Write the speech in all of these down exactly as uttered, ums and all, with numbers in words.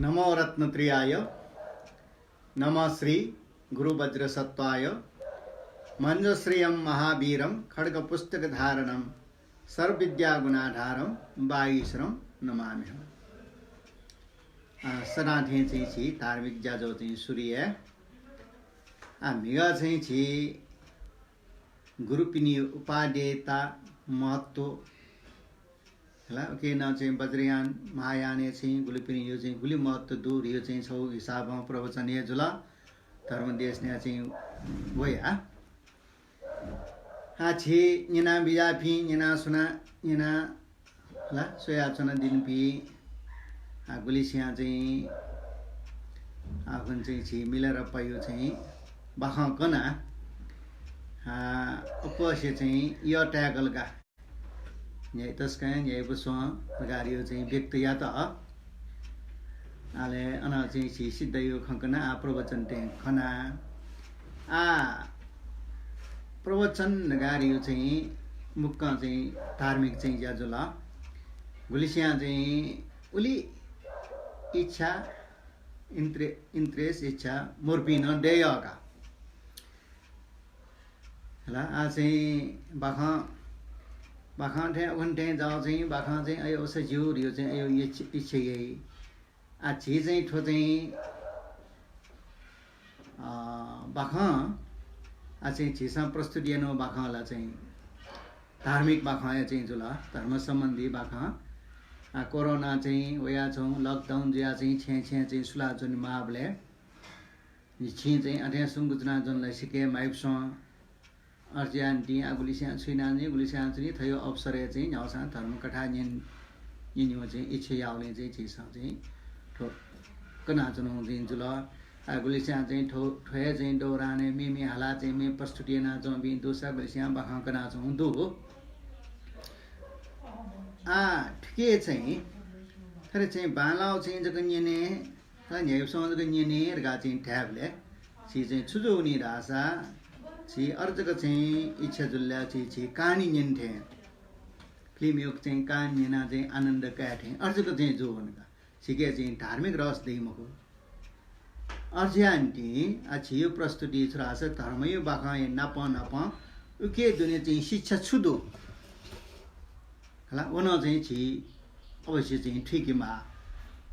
नमो रत्नत्रयाय, नमः श्री गुरुवज्रसत्त्वाय, मञ्जुश्रियं महावीरं खड्गपुस्तकधारणं सर्वविद्यागुणाधारं वागीश्वरं नमाम्यहम्। अ, सदां थें चाहिँ झी धार्मिक ज्याझ्वः चाहिँ सुरु याये। अ, म्हिगः चाहिँ झी गुरुपिनि उपादेयता महत्त्व हला, उके नं चाहिँ वज्रयान महायानय् चाहिँ गुरुपिनियो चाहिँ गुलि महत्त्व दु धयो चाहिँ छगू हिसाबं प्रवचन हे जुल, धर्मदेशना चाहिँ वया। आ, झी न्यना बिज्यापिं, न्यना सुना, न्यना ला स्वयाच्वनादिनिपिं, आ, गुलिसियां चाहिँ, आ, हुन चाहिँ झी मिलारेपायो चाहिँ बाखं कना, आ, अप्वःसे चाहिँ यःताय्कल का। न्ह्याइ तसकं न्ह्याइपुसे धकाः धयो चाहिँ व्यक्त यात। अले अन चाहिँ झी सिद्धयो खँ कना, आ, प्रवचन थें खना। आ, प्रवचन धकाः धयो चाहिँ मुक्कं चाहिँ धार्मिक चाहिँ ज्या जुल। गुलिसियां चाहिँ उलि इच्छा, इन्ट्रे-, interest, इच्छा मरुपिं नं दय्कः का। हला, आ चाहिँ बाखं, बाखं थें उखुन्हु थें जाः चाहिँ बाखं चाहिँ अयो उसा ज्यू धयो चाहिँ अयो इच्छा, इच्छा याइ। आ, झी चाहिँ थ्व चाहिँ, अ, बाखं, आ, चाहिँ झीसं प्रस्तुत यानागु बाखं ला चाहिँ धार्मिक बाखं हे चाहिँ जुल, धर्म सम्बन्धी बाखं। आ, कोरोना चाहिँ वयाच्वं, lockdown जुया चाहिँ छेँ छेँ चाहिँ सुला च्वने माःबलय् झी चाहिँ अथें सुंक च्वना च्वंगु सिके माइपुसे। अथे यानाः निंतिं आ गुलिसियां छु याना च्वनी, गुलिसियां च्वनी, थ्व अवसरय् चाहिँ न्ह्याःसां धर्मकथा न्यन-, न्यनेगु चाहिँ इच्छा याःबलय् चाहिँ झीसं चाहिँ थ्व कनाच्वनागु चाहिँ जुल। आ गुलिसियां चाहिँ थ्व, थ्व हे चाहिँ दौरानय् मेमे हाला चाहिँ मे प्रस्तुत यानाच्वंपिं दुसा गुलिसियां बाखं कनाच्वंगु दु। आ, थुके चाहिँ थथे चाहिँ बांलाःगु चाहिँ जक न्यने, तर न्ह्याइपुसे जक न्यने धकाः चाहिँ धायेबलय् झी चाहिँ छु जूगु नि धाःसा, झी अथे जक चाहिँ इच्छा जुल ला झी, झी कहानी न्यने थें, फिल्मयो चाहिँ कहानी न्यनाः चाहिँ आनन्द काये थें अथे जक चाहिँ जूगु नि का। झीके चाहिँ धार्मिक रस दइ मखु। अथे यानाः निंतिं आ झीयो प्रस्तुति छु धाःसा धर्मयो बाखंया नाप नाप उके दुने चाहिँ शिक्षा छु दु? हला, व नं चाहिँ झी अवश्य चाहिँ थुइके माः।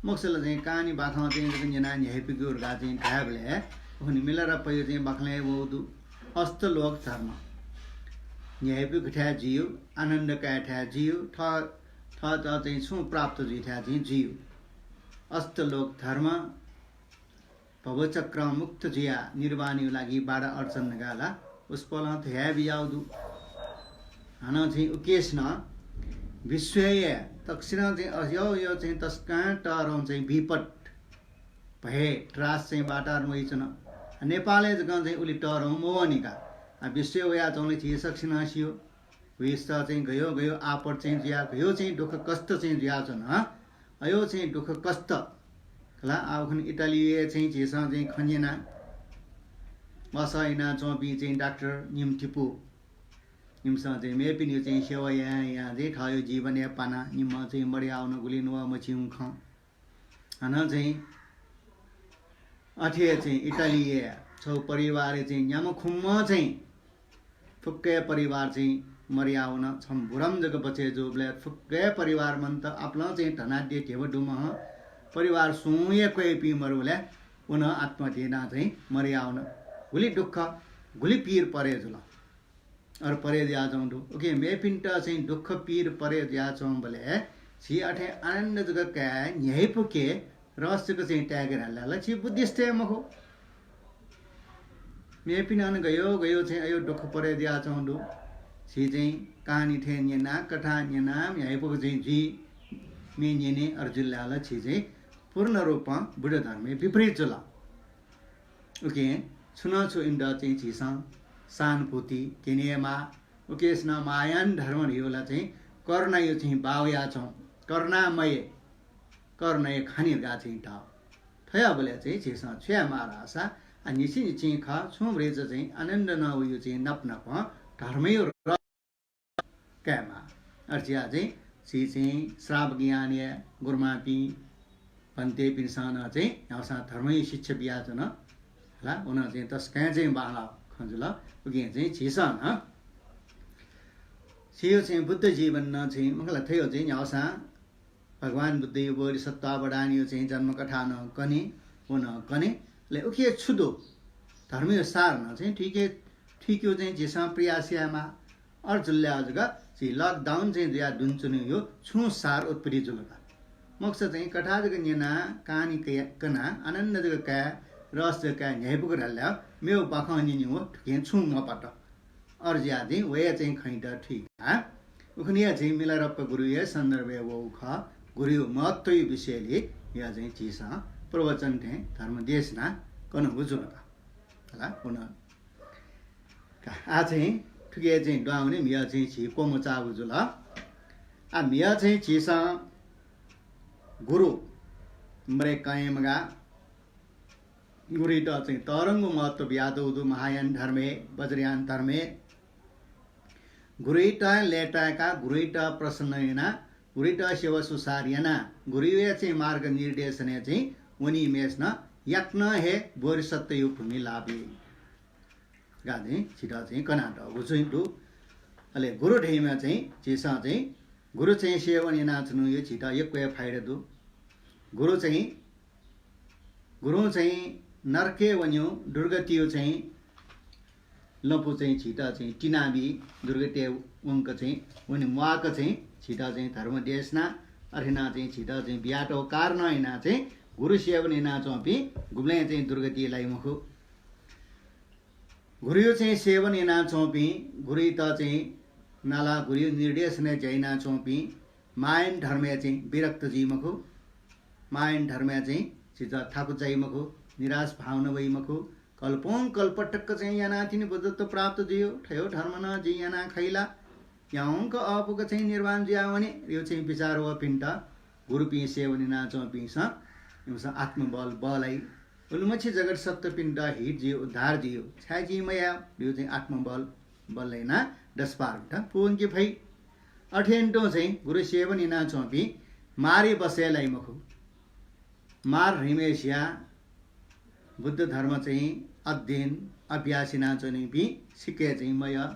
मखुसा ला चाहिँ कहानी बाखं चाहिँ जक न्यनाः न्ह्याइपुकेगु धकाः चाहिँ धायेबलय् उखुन्हु मिलारेपायो चाहिँ बाखंलय् वःगु दु। अष्टलोक धर्म। न्ह्याइपुकेथाय् जुइगु, आनन्द कायेथाय् जुइगु, थः, थःत चाहिँ छुं प्राप्त जुइथाय् चाहिँ जुइगु। अष्टलोक धर्म, भवचक्रं मुक्त जुयाः निर्वाणयो लागि बाधा अर्जन धकाः ला वसपोलं धया बिज्याःगु दु। हानं चाहिँ उकेसं विश्वय् तकसिनं चाहिँ अज्याःगु चाहिँ तसकं तःधंगु चाहिँ विपद, भय, त्रास चाहिँ वातावरण वइच्वन। नेपालय् जकं चाहिँ उलि तःधंगु मवःनि का। आ, विश्वय् वयाच्वंगु ला झी सकसिनं स्यू। विश्वय् चाहिँ गयो गयो आपत चाहिँ जुया, गयो चाहिँ दुःख कष्ट चाहिँ जुयाच्वन। अयो चाहिँ दुःख कष्ट। खला, आ उखुन्हु इटालीय् चाहिँ झीसं चाहिँ खँ न्यना। वासः यानाच्वंपिं चाहिँ डाक्टर निम्ह तिपू। निम्हसं चाहिँ मेपिनियो चाहिँ सेवा यायां यायां चाहिँ थःयो जीवनय् पाना। निम्हं चाहिँ मदयावन, गुलि नुगः मछिंगु खँ। हानं चाहिँ अथे हे चाहिँ इटालीय् छगू परिवारय् चाहिँ न्याम्ह खुम्ह चाहिँ फुक्क हे परिवार चाहिँ मदयावन। छम्ह बुरम्ह जक बचय् जूबलय् फुक्क हे परिवार मन्त। आपालं चाहिँ धनाढ्य ध्यबा दुम्ह परिवार सुं हे क्वय्‌पिं मरुबलय् व नं आत्महत्या यानाः चाहिँ मदयावन। गुलि दुःख, गुलि पीर परे जुल। अथे परे जुयाच्वंगु दु। उकिं मेपिन्त चाहिँ दुःख पीर परे जुयाच्वंबलय् झी अथे आनन्द जक काये, न्ह्याइपुके, रस जक चाहिँ ताय्‌के धाल ला झी बुद्धिस्ट हे मखु। मेपिन्त अन गयो गयो चाहिँ अयो दुःख परे जुयाच्वंगु दु। झी चाहिँ कहानी थें न्यना, कथा न्यना, न्ह्याइपुक चाहिँ जुइ, मे न्यने, अथे जुल धाल ला झी चाहिँ पूर्ण रूपं बुद्ध धर्मय् विपरीत जुल। उकिं छुं नं छु इमित चाहिँ झीसं सहानुभूति क्यने हे माः। उकिसनं महायान धर्म धयो ला चाहिँ करुणायो चाहिँ बाः वयाच्वं, करुणामय, करुणाया खानि धकाः चाहिँ धाः। थज्याःबलय् चाहिँ झीसं छु याये माः धाःसा, आ, निछि निछि खः, छुं भचा चाहिँ आनन्द नं वयो चाहिँ नाप नापं धर्मयो रस काये माः। अथे जुयाः चाहिँ झी चाहिँ श्रावक यानया गुरुमांपिं, भन्तेपिन्सं नं चाहिँ न्ह्याःसां धर्मया शिक्षा बियाच्वन। हला, व नं चाहिँ तसकं चाहिँ बांलाः खँ जुल। उकिं चाहिँ झीसं नं झीयो चाहिँ बुद्ध जीवन नं चाहिँ मखु ला, थ्वयो चाहिँ न्ह्याःसां भगवान बुद्धयो बोधिसत्वावधानयो चाहिँ जन्मकथा नं कने, व नं कने। अले उकिया छु दु, धर्मयो सार नं चाहिँ थुइके, थुइकेयो चाहिँ झीसं प्रयास यायेमाः। अय् जुल धाःसा जक झी lockdown चाहिँ जुयाः दुने च्वनीयो छुं सार उत्पत्ति जुल का। मखुसा चाहिँ कथा जक न्यनाः, कहानी कया-, कनाः, आनन्द जक काये, रस जक काये न्ह्याइपुक धाल धाःसा मेव बाखं न्यनेयो थुकिं छुं मपात। अय् जुयाः चाहिँ वया चाहिँ खँयात थुइकाः उखुन्हुया चाहिँ मिलारेपा गुरुया सन्दर्भय् वःगु खः। गुरुयो महत्वयो विषयलय् या चाहिँ झीसं प्रवचन थें धर्म देशना कनागु जुल का। हला, पुनः का। आः चाहिँ थुकिया चाहिँ दुहां वने म्हिगः चाहिँ झी क्वमचाःगु जुल। आः म्हिगः चाहिँ झीसं गुरु मरे कं हे मगाः। गुरुइत चाहिँ तःधंगु महत्व बियातःगु दु। महायान धर्मय्, वज्रयान धर्मय् गुरुइत लय्ताय्काः, गुरुइत प्रसन्न यानाः, गुरुइत सेवा सुसार यानाः, गुरुया चाहिँ मार्गनिर्देशनय् चाहिँ वनीम्हय्सिनं याकनं हे बोधिसत्वयो भूमि लाभ याइ धकाः चाहिँ झीत चाहिँ कनातःगु चाहिँ दु। अले गुरु धइम्ह चाहिँ झीसं चाहिँ गुरु चाहिँ सेवन यानाच्वनेगु झीत यक्व हे फाइदा दु। गुरु चाहिँ गुरुं चाहिँ नरकय् वनेगु दुर्गतियो चाहिँ लँपु चाहिँ झीत चाहिँ तिनाबी, दुर्गतिइ वंक चाहिँ वने म्वाःक चाहिँ झीत चाहिँ धर्म देशना, अथे यानाः चाहिँ झीत चाहिँ बियातःगु कारणं यानाः चाहिँ गुरु सेवन यानाच्वंपिं गुबलें चाहिँ दुर्गतिइ लाइ मखु। गुरुयो चाहिँ सेवन यानाच्वंपिं, गुरुइत चाहिँ नालाः गुरुयो निर्देशनय् ज्या यानाच्वंपिं महायान धर्मय् चाहिँ विरक्त जुइ मखु। महायान धर्मय् चाहिँ झीत थाकु चाइ मखु, निराश भावना वइ मखु। कल्पं कल्प तक चाहिँ यानाः तिनि बुद्धत्व प्राप्त जुइयो, थयो धर्म नं जिं याना खइ ला, याउँक अःपुक चाहिँ निर्वाण जुया वने, यो चाहिँ विचार वःपिन्त गुरुपिं सेवन यानाच्वंपिन्सं इमिसं आत्मबल बहलाइ। उलिमछि जगत सत्त्वपिन्त हित जुइयो, उद्धार जुइयो, छाय् जिं मयाये, यो चाहिँ आत्मबल बल यानाः दसपारमिता पूवंके फइ। अथे यानातुं चाहिँ गुरु सेवन यानाच्वंपिं मारया बसय् लाइ मखु। मार धइम्हय्सिया बुद्ध धर्म चाहिँ अध्ययन, अभ्यास यानाच्वनीपिं सिक्क चाहिँ मयः।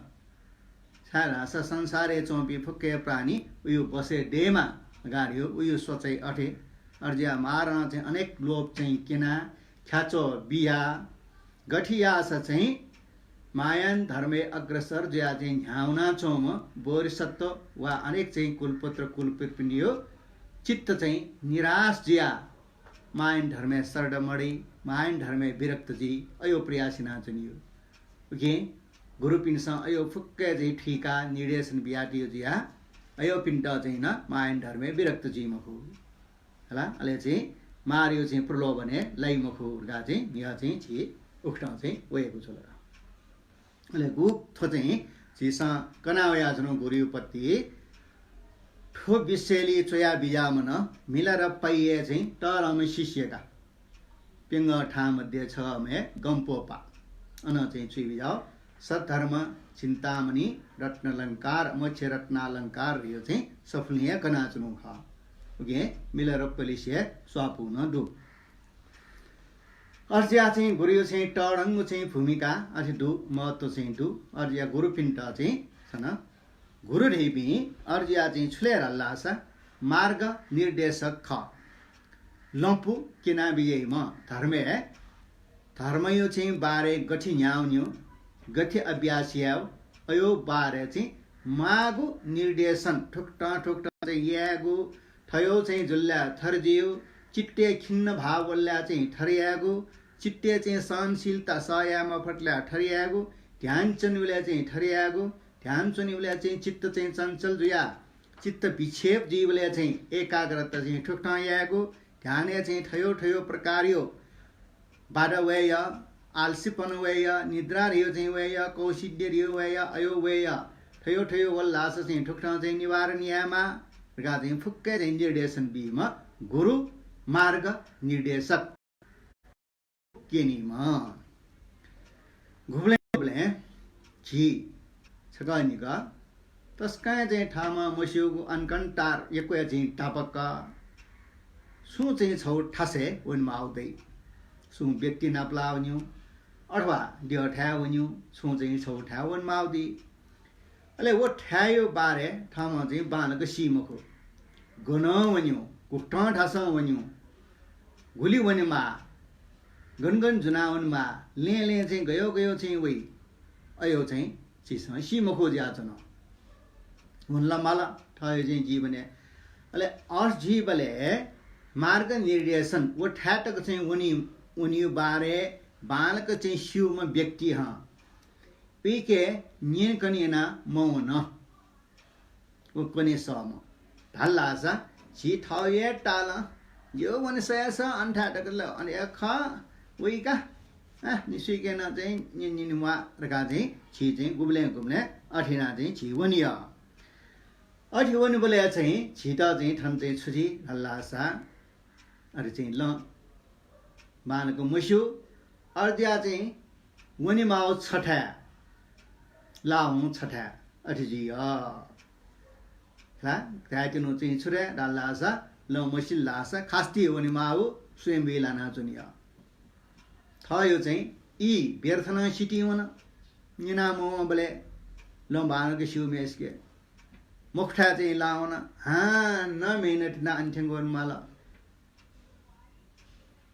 छाय्धाःसा संसारय् च्वंपिं फुक्क हे प्राणी उयो बसय् दयेमा धकाः धयो, उयो सोचाइ अथे। अय् जुयाः मारं चाहिँ अनेक लोभ चाहिँ क्यनाः, ख्याच्वः बियाः, गथे याःसा चाहिँ महायान धर्मय् अग्रसर जुयाः चाहिँ न्ह्याः वनाच्वंम्ह बोधिसत्व वा अनेक चाहिँ कुलपुत्र कुलपुत्रीपिनियो चित्त चाहिँ निराश जुयाः महायान धर्मय् श्रद्धा मदइ, महायान धर्मय् विरक्त जुइ, अयो प्रयास यानाच्वनीयो। उकिं गुरुपिन्सं अयो फुक्क हे चाहिँ थुइकाः निर्देशन बियातयो जुयाः अयोपिन्त चाहिँ नं महायान धर्मय् विरक्त जुइ मखु। हला, अले चाहिँ मारयो चाहिँ प्रलोभनय् लाइ मखु धकाः चाहिँ म्हिगः चाहिँ झी उकथं चाहिँ वयेगु जुल। अले गु थ्व चाहिँ झीसं कना वयाच्वनागु गुरुयो पत्ति थ्व विषयलय् च्वया बिज्याःम्ह नं मिलारेपाया चाहिँ तःधंम्ह शिष्य का। प्यंगः थां मध्ये छगः म्ह गम्पोपा। अन चाहिँ च्वय् बिज्याः सद्धर्म चिन्तामणि रत्नालंकार, मोक्ष रत्नालंकार धयो चाहिँ सफुलिं हे कनाच्वनागु खः। उकिं मिलारेपालिसे स्वापू नं दु। अय् जुयाः चाहिँ गुरुयो चाहिँ तःधंगु चाहिँ भूमिका अथे दु, महत्व चाहिँ दु। अय् जुयाः गुरुपिन्त चाहिँ थन गुरु धइपिं अय् जुयाः चाहिँ छु ले धाल धाःसा मार्ग निर्देशक खः। लँपु क्यना बिज्याइम्ह, धर्मय्, धर्मयो चाहिँ बारे गथे न्ह्याः वनेगु, गथे अभ्यास यायेगु, अयो बारे चाहिँ माःगु निर्देशन थुकथं थुकथं चाहिँ यायेगु, थयो चाहिँ जुल धाःसा थथे जुइगु, चित्तय् खिन्न भाव वल धाःसा चाहिँ थथे यायेगु, चित्तय् चाहिँ सहनशीलता सह याये मफुत धाःसा थथे यायेगु, ध्यान च्वनेबलय् चाहिँ थथे यायेगु, ध्यान च्वनेबलय् चाहिँ चित्त चाहिँ चञ्चल जुयाः चित्त विक्षेप जुइबलय् चाहिँ एकाग्रता चाहिँ थुकथं यायेगु, ध्यानय् चाहिँ थयो थयो प्रकारयो बाधा वयेया, आलसीपन वयेया, निद्रा धयो चाहिँ वयेया, कौशिद्य धयो वयेया, अयो वयेया, थयो थयो वल धाःसा चाहिँ थुकथं चाहिँ निवारण यायेमाः धकाः चाहिँ फुक्क चाहिँ निर्देशन बीम्ह गुरु मार्ग निर्देशक। क्यनीम्ह। गुबलें गुबलें झी छकः निकः तसकं चाहिँ थःम्हं मस्यूगु अनकन्टार यक्व हे चाहिँ तापाक छुं चाहिँ छौ थासय् वनेमाःगु दइ। छुं व्यक्ति नापलाः वन्यु अथवा द्यः थाय् वन्यु, छुं चाहिँ छौ थाय् वनेमाःगु दइ। अले व थाय्‌या बारे थःम्हं चाहिँ बांलाक सी मखु। गनं वन्यु, गुकथं थासं वन्यु, गुलि वनेमाः, गन गन जुना वनेमाः, लँय् लँय् चाहिँ गयो गयो चाहिँ वइ, अयो चाहिँ झीसं सी मखु जुयाच्वन। हुन ला माल थःयो चाहिँ जीवनय्। अले अथे जुइबलय् मार्गनिर्देशन व थाय् तक चाहिँ वनी, वनीयो बारे बांलाक चाहिँ स्यूम्ह व्यक्ति हं उइके न्यनेकने याना मवन। व कने सःम्ह धाल धाःसा झी थःयो तालं ज्यू वने सय्‌सा अन थाय् तक ल, अन हे खः वइका, अँ, निसुइके नं चाहिँ न्यने न्यने म्वाः धकाः चाहिँ झी चाहिँ गुबलें गुबलें अथे याना चाहिँ झी वनिय। अथे वनेबलय् चाहिँ झीत चाहिँ थन चाहिँ छु जुइ धाल धाःसा अथे चाहिँ लँ बांलाक मस्यू, अथे जुया चाहिँ वनेमाःगु छथाय्, लाःगु छथाय् अथे जुइ। ला, धायेत्यनु चाहिँ छु रे धाल धाःसा, लँ मसिल धाःसा खास्ति वनेमाःगु स्वयम्भुइ लानाच्वनी। थःयो चाहिँ ई व्यर्थ नं सितिं वन। न्यना मवंबलय् लँ बांलाक स्यूम्हय्‌सिके मखुथाय् चाहिँ लाः वन। हानं मेहनत याना अन थ्यंक वनेमाल।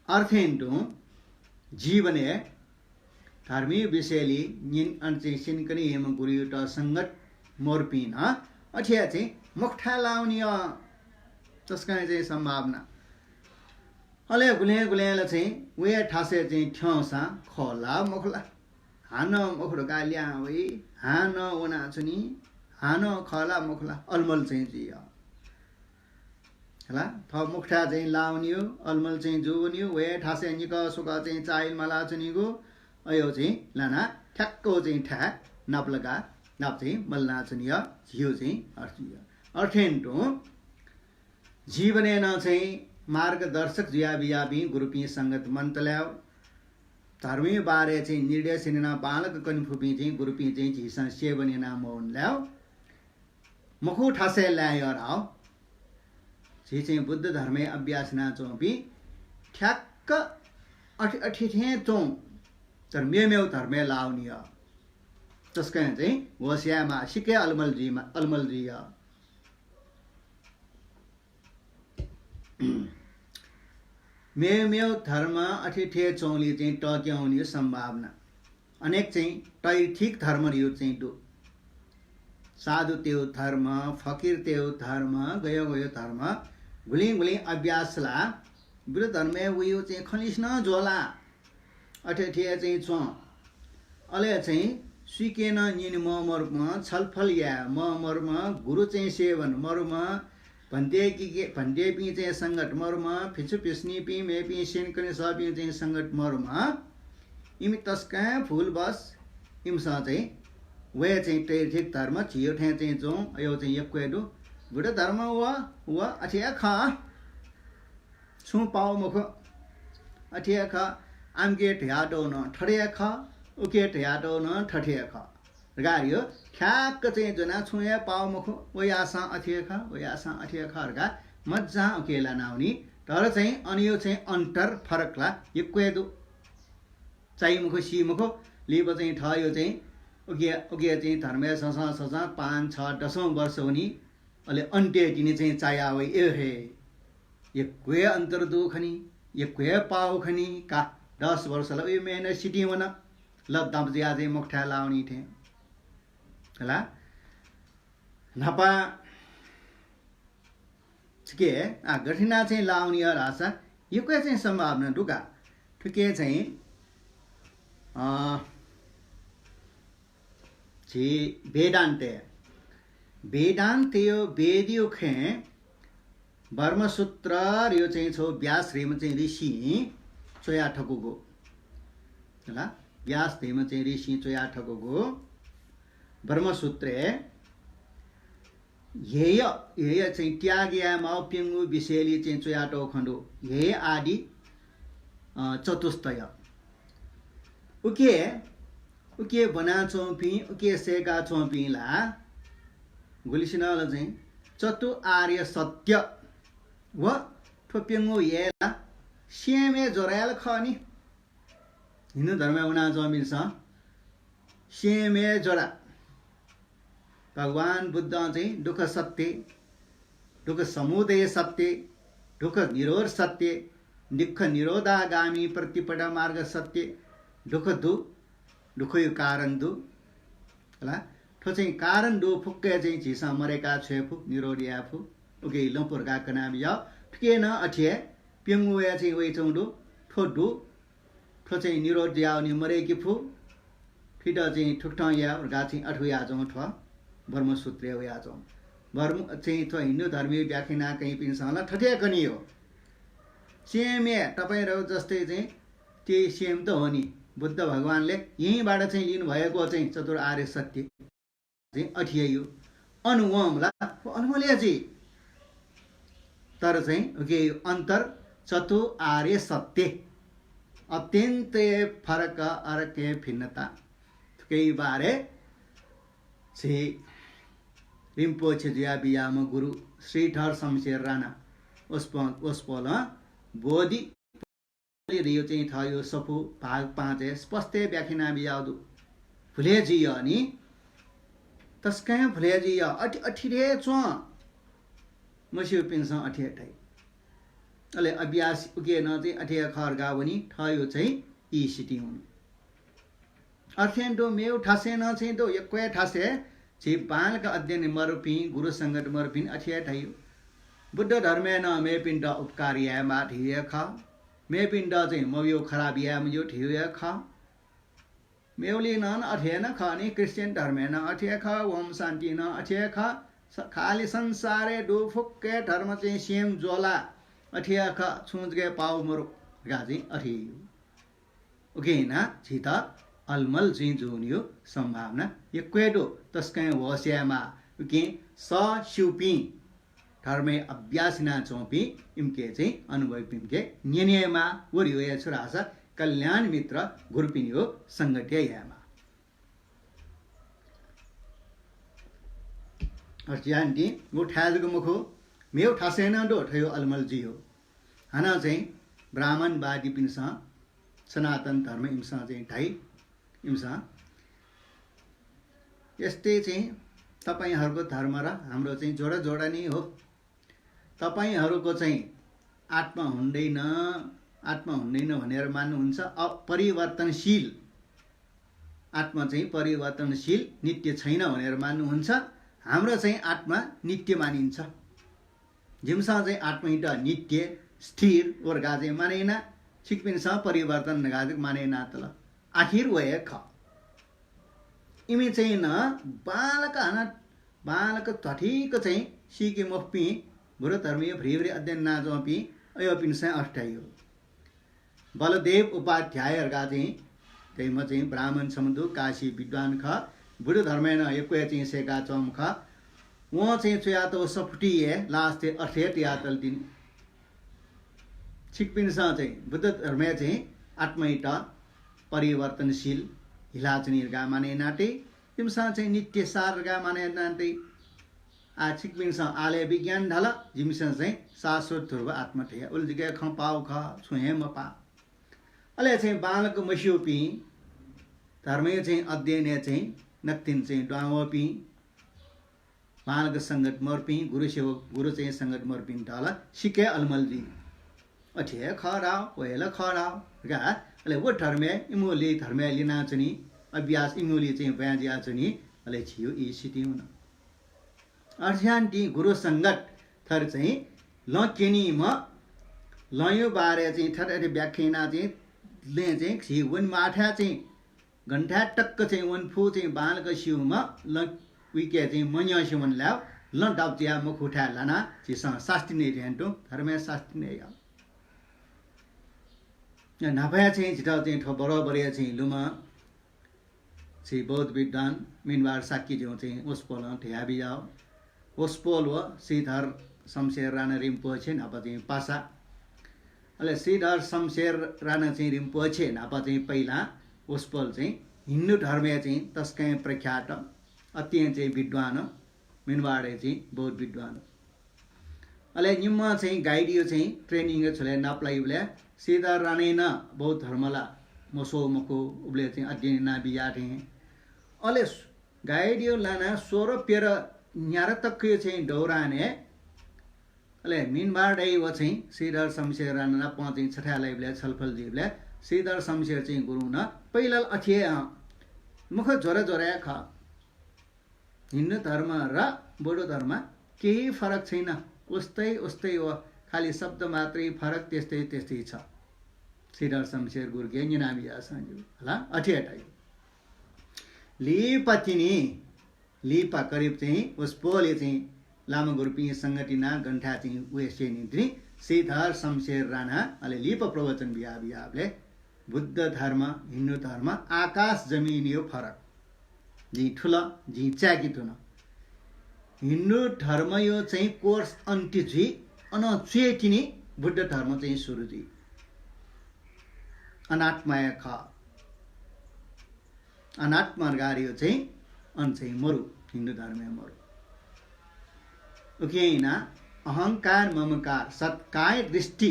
अथें तुं जीवनय् धर्मी विषयलय् न्यन अन चाहिँ स्यनेकने याइम्ह गुरुयात संगत मरुपिं नं अथे हे चाहिँ मखुथाय् लाः वनी। तसकं चाहिँ सम्भावना। अले गुलें गुलें ला चाहिँ वया थासय् चाहिँ थ्यंसां खः ला मखु ला, हानं मखु धकाः ल्याहां वइ, हानं वनाच्वनी, हानं खः ला मखु ला, अलमल चाहिँ जुइ। हला, थः मखुथाय् चाहिँ लाः वनीगु, अलमल चाहिँ जू वनीगु, वया थासय् निकः स्वकः चाहिँ चाःहिल मालाच्वनीगु, अयो चाहिँ लानाः ठ्याक्क चाहिँ थाय् नापलाकाः नाप चाहिँ मल्लानाच्वनी, झीयो चाहिँ अर्थ जुइ। अथें तुं जीवनय् नं चाहिँ मार्गदर्शक जुया बियापिं गुरुपिं संगत मन्त लाय्। धर्मया बारे चाहिँ निर्देशन यानाः बांलाक कने फुपिं चाहिँ गुरुपिं चाहिँ झीसं सेवन याना मवन लाय्। मखु थासय् लाय् यः धाः। झी चाहिँ बुद्ध धर्मय् अभ्यास यानाच्वंपिं ठ्याक्क अथे, अथे थें च्वं, तर मेमेगु धर्मय् लाः वनी। तसकं चाहिँ होश यायेमाः, सिक्क हे अलमल जुइमा, अलमल जुइ। मेमेगु धर्म अथे थें च्वंलि चाहिँ तक्यं वनीगु सम्भावना। अनेक चाहिँ तैथिक धर्मयो चाहिँ दु। साधुतयो धर्म, फकिरतयो धर्म, गयो गयो धर्म, गुलिं गुलिं अभ्यास ला बुद्ध धर्मय् वयो चाहिँ खनिस नं ज्वला। अथे थें चाहिँ च्वं। अले चाहिँ सुइके नं न्यने ममरुम्ह, छलफल याये ममरुम्ह, गुरु चाहिँ सेवन मरुम्ह, भन्ते कि, कि, भन्तेपिं चाहिँ संगत मरुम्ह, भिक्षु भिक्षुणीपिं मेपिं स्यनेकने सःपिं चाहिँ संगत मरुम्ह, इमि तसकं भुलवश, इमिसं चाहिँ वया चाहिँ तैथिक धर्म झीयो थें चाहिँ च्वं, अयो चाहिँ यक्व हे दु। बुद्ध धर्म व, व अथे हे खः। छुं पाउ मखु। अथे हे खः, आमके धयातःगु नं थथे हे खः, उके धयातःगु नं थथे हे खः। धकाः यो ठ्याक्क चाहिँ ज्वनाः छुं हे पाउ मखु, व याःसां अथे हे खः, व याःसां अथे हे खः धकाः मज्जां उके लानावनी। तर चाहिँ अनयो चाहिँ अन्तर फरक ला यक्व हे दु। चाइ मखु, सी मखु, लिपा चाहिँ थःयो चाहिँ उके, उके चाहिँ धर्मय् ससं ससं पाँच, छ, दसौं वर्ष वनी। अले अन्त्यतिनि चाहिँ चाया वइ, ए हे, यक्व हे अन्तर दु खनी, यक्व हे पाउ खनी का। दस वर्ष ला उइ मेहनत सितिं वन, लद्दाप जुया चाहिँ मखुथाय् लावनी थें। हला? न्हापा छुके, आ, गथिना चाहिँ लावनी धाःसा यक्व हे चाहिँ सम्भावना दु का। थुके चाहिँ, अ, झी वेदान्त, वेदान्तयो वेदयो खँय् ब्रह्मसूत्र यो चाहिँ छौ व्यास धइम्ह चाहिँ ऋषिं च्वया थकूगु। हला? व्यास धइम्ह चाहिँ ऋषिं च्वया थकूगु ब्रह्मसूत्रय् हेय, हेय चाहिँ त्याग यायेमाःगु प्यंगू विषयलय् चाहिँ च्वयातःगु खँ दु। हेय आदि, अ, चतुष्टय। उके, उके ब्वनाच्वंपिं, उके सय्काच्वंपिं ला गुलिसिनं ला चाहिँ चतु आर्य सत्य व प्यंगू हे ला सेमय् ज्वराय् ला खः नि। हिन्दू धर्मय् वनाच्वंपिन्सं सेमय् ज्वरा। भगवान बुद्धं चाहिँ दुःख सत्य, दुःख समुदय सत्य, दुःख निरोध सत्य, दुःख निरोधागामी प्रतिपदा मार्ग सत्य, दुःख दु, दुःखयो कारण दु। होला, थ्व चाहिँ कारण दु, फुक्कय् चाहिँ झीसं मदय्का छ्वये फु, निरोध याये फु। उकिं लँपु धकाः कनाबिज्याउ। थुकिं नं अथे हे प्यंगू हे चाहिँ वयाच्वंगु दु, थ्व दु, थ्व चाहिँ निरोध जुयावनी, मदय्के फु। थुइत चाहिँ थुकथं याये धकाः चाहिँ अथे वयाच्वंगु थ्व ब्रह्मसूत्रय् वयाच्वंगु। ब्रह्म चाहिँ थ्व हिन्दू धर्मय् व्याख्या याना कनीपिन्सं ला थथे कनी हो। सेमय्, तपाईंहरू जस्तै चाहिँ त्यही सेम त हो नि। बुद्ध भगवानले यहीँबाट चाहिँ लिनुभएको चाहिँ चतुर आर्य सत्य चाहिँ अथे हे यो। अन वं ला, व अलमल हे जुइ। तर चाहिँ उकिं यो अन्तर चतु आर्य सत्य। अत्यन्तै फरक, अरके भिन्नता। थुकिया बारे झी रिम्पोछे जुयाबिज्याःम्ह गुरु श्रीधर शमशेर राणा वसप-, वसपोलं बोधि धइगु चाहिँ थःगु सफू भाग पाँचय् स्पष्ट हे व्याख्या यानाबिज्याःगु दु। भुले जुइ नि, तसकं भुले जुइ, अथे, अथे हे च्वं। मस्यूपिन्सं अथे हे धाइ। अले अभ्यास उकिं नं चाहिँ अथे हे खः धकाः वनी, थःगु चाहिँ ई सितिं वनी। अथे हे दु, मेगु थासय् नं चाहिँ दु, यक्व हे थासय् झी बांलाक अध्ययन मरुपिं, गुरु संगत मरुपिं अथे हे धाइ। बुद्ध धर्मय् नं मेपिन्त उपकार यायेमाः धइगु हे खः। मेपिन्त चाहिँ मभिंगु खराब याये मज्यू धइगु हे खः। मेगुलिं नं अथे हे नं खः नि, क्रिश्चियन धर्मय् नं अथे हे खः, ओम शान्ति नं अथे हे खः। स-, खालि संसारय् दु फुक्क हे धर्म चाहिँ सेम ज्वला, अथे हे खः, छुं जक हे पाउ मरु धकाः चाहिँ अथे हे यू। उकिं यानाः झीत अलमल जुइ जूनियो सम्भावना यक्व हे दु। तसकं होश यायेमाः। उकिं सः स्यूपिं, धर्मय् अभ्यास यानाच्वंपिं, इमिके चाहिँ अनुभवीपिन्के न्यनेमाः। व धइगु हे छु धाःसा कल्याण मित्र गुरुपिनियो संगति यायेमाः। अथे यानादिं व थाय् जक मखु, मेगु थासय् नं दु थ्व अलमल जुइ हो। हानं चाहिँ ब्राह्मणवादीपिन्सं सनातन धर्म इमिसं चाहिँ धाइ, इमिसं यस्तै चाहिँ तपाईंहरूको धर्म र हाम्रो चाहिँ जोडा जोडा नै हो। तपाईंहरूको चाहिँ आत्मा हुँदैन, आत्मा हुँदैन भनेर मान्नुहुन्छ, अ-, परिवर्तनशील। आत्मा चाहिँ परिवर्तनशील, नित्य छैन भनेर मान्नुहुन्छ। हाम्रो चाहिँ आत्मा नित्य मानिन्छ। जिमिसं चाहिँ आत्माइत नित्य, स्थिर व धकाः चाहिँ माने याना, छिकपिन्सं परिवर्तन धकाः चाहिँ माने यानातल। आखिर व हे खः। इमि चाहिँ नं बांलाक हानं, बांलाक ध्वाथुइक चाहिँ सीके मफुपिं, बुद्ध धर्मय् भ्रिभ्रि अध्ययन यानाच्वंपिं अय्‌पिन्सं अथे धाइ हो। बलदेव उपाध्याय धकाः चाहिँ धाइम्ह चाहिँ ब्राह्मण छम्ह दु, काशी विद्वान खः, बुद्ध धर्मय् नं यक्व हे चाहिँ सय्‌काच्वंम्ह खः। वं चाहिँ च्वयातःगु सफुतिइ हे last-य् अथे हे तयातल तिनि। छिकपिन्सं चाहिँ बुद्ध धर्मय् चाहिँ आत्माइत परिवर्तनशील, हिलाच्वनी धकाः माने यानातइ, इमिसं चाहिँ नित्य सार धकाः माने यानातइ। आः छिकपिन्सं आलय विज्ञान धाल, जिमिसं चाहिँ शाश्वत ध्रुव आत्मा धया। उलि जक हे खँ पाउ खः, छुं हे मपाः। अले चाहिँ बांलाक मस्यूपिं, धर्मय् चाहिँ अध्ययनय् चाहिँ नकतिनि चाहिँ दुहां वःपिं, बांलाक संगत मरुपिं, गुरु सेवक, गुरु चाहिँ संगत मरुपिन्त ला सिक्क हे अलमल जुइ। अथे हे खः धाउ, व हे ला खः धाउ धकाः, अले व धर्मय्, इमिगु ल्यय् धर्मय् लिनाच्वनी, अभ्यास इमिगु ल्यय् चाहिँ ब्वाँय् जुयाच्वनी, अले झीगु ई सितिं वन। अथे यानादिं गुरु संगत थर चाहिँ लँ क्यनीम्ह, लँयो बारे चाहिँ थथे थथे व्याख्या यानाः चाहिँ लँय् चाहिँ झी वनेमाःथाय् चाहिँ गनथाय् तक चाहिँ वने फु चाहिँ बांलाक स्यूम्ह लँ उइके चाहिँ मन्यंसे वने लाय्, लँ दाबुचिया मखुथाय् लानाः झीसं सास्ती नये धुन तुं, धर्मय् सास्ती नये याउ। न्हापाय् चाहिँ झीत चाहिँ थ्व बरोबरय् चाहिँ लुमं झी बौद्ध विद्वान मिनवार शाक्यज्यूं चाहिँ वसपोलं धयाबिज्याउ। वसपोल व श्रीधर शमशेर राणा रिम्पोछे न्हापा चाहिँ पासा। अले श्रीधर शमशेर राणा चाहिँ रिम्पोछे न्हापा चाहिँ पहिला वसपोल चाहिँ हिन्दू धर्मय् चाहिँ तसकं प्रख्यात, अत्यन्त चाहिँ विद्वान, मिनवाडय् चाहिँ बौद्ध विद्वान। अले निम्ह चाहिँ गाइडयो चाहिँ training-य् छुले नापलाइबलय् श्रीधर राणां नं बौद्ध धर्म ला मस्वः मखु, उबलय् चाहिँ अध्ययन यानाबिया थें। अले गाइडयो लानाः सोह्र प्यदँ न्यादँ तकयो चाहिँ दौरानय् अले मिनबार दाइ व चाहिँ श्रीधर शमशेर राणा नाप चाहिँ छथाय् लाइबलय् छलफल जुइबलय् श्रीधर शमशेर चाहिँ गुरुं नं पहिला ला अथे हे, अँ, मुख ज्वरा ज्वरा हे खः। हिन्दू धर्म र बौद्ध धर्म केही फरक छैन, उस्तै उस्तै हो, खालि शब्द मात्रै फरक, त्यस्तै त्यस्तै छ। श्रीधर शमशेर गुरुके न्यनाबियासं ज्यू होला, अथे हे धाइ। लिपा तिनि लिपा करिब चाहिँ वसपोलय् चाहिँ लामा गुरुपिं संगति यानाः गन थाय् चाहिँ वयेसेंलि तिनि श्रीधर शमशेर राणा अले लिपा प्रवचन बिया बियाबलय् बुद्ध धर्म, हिन्दू धर्म आकाश जमिनयो फरक। जिं थुल, जिं चाय्‌के धुन। हिन्दू धर्मयो चाहिँ course अन्त्य जुइ, अन च्वय् तिनि बुद्ध धर्म चाहिँ सुरु जुइ। अनात्माया खः। अनात्मा धकाः धाइयो चाहिँ अन चाहिँ मरु, हिन्दू धर्मय् मरु। उकिं यानाः अहंकार ममकार सत्काय दृष्टि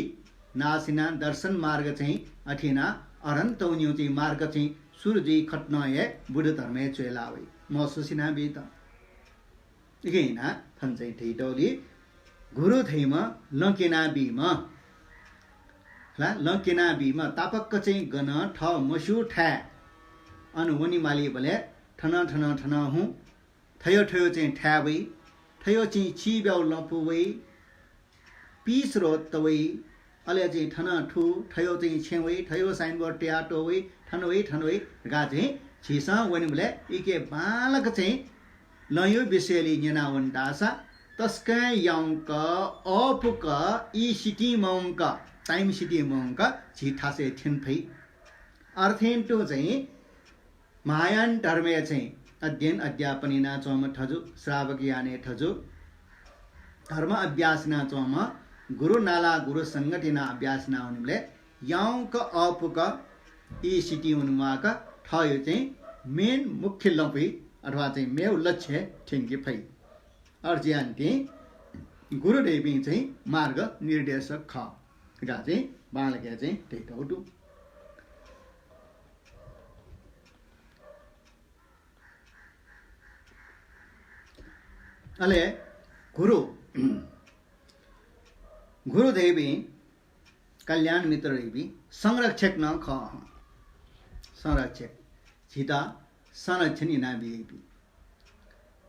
नाश यानाः दर्शन मार्ग चाहिँ अथे यानाः अरहन्तयो चाहिँ मार्ग चाहिँ सुरु जुइ। खतनं हे बुद्ध धर्मय् च्वय् लाः वइ, महसुस यानाबीत। उकिं यानाः थन चाहिँ धइतःगुली गुरु धइम्ह लँ क्यनाबीम्ह। खला, लँ क्यनाबीम्ह तापाक्क चाहिँ गनं थः मस्यू थाय् अन वनेमालीबलय् थनं थनं थनं हुँ, थयो थयो चाहिँ थाय् वइ, थयो चाहिँ चिब्यागु लँपु वइ, pitch road त वइ, अले चाहिँ थनं थु, थयो चाहिँ छेँ वइ, थयो signboard तयातः वइ, थन वइ, थन वइ धकाः चाहिँ झीसं वनेबलय् इके बांलाक चाहिँ लँयो विषयलय् न्यनावन धाःसा तसकं याउँक अःपुक ई सितिं मौंक, time सितिं मौंक झी थासय् थ्यने फइ। अथे तुं चाहिँ महायान धर्मय् चाहिँ अध्ययन अध्यापन यानाच्वंम्ह थजु, श्रावक यानय् थजु, धर्म अभ्यास यानाच्वंम्ह गुरु नाला गुरु संगत यानाः अभ्यास यानावनीबलय् याउँक अःपुक ई सितिं वनेमाःक थःयो चाहिँ main मुख्य लँपुइ अथवा चाहिँ मेगु लक्ष्य थ्यंके फइ। अथे यानाः चाहिँ गुरु धइपिं चाहिँ मार्ग निर्देशक खः धकाः चाहिँ बांलाक चाहिँ धयातःगु दु। अले गुरु, गुरु धइपिं, कल्याण मित्र धइपिं संरक्षक नं खः। संरक्षक, झीत संरक्षण यानाबियाइपिं।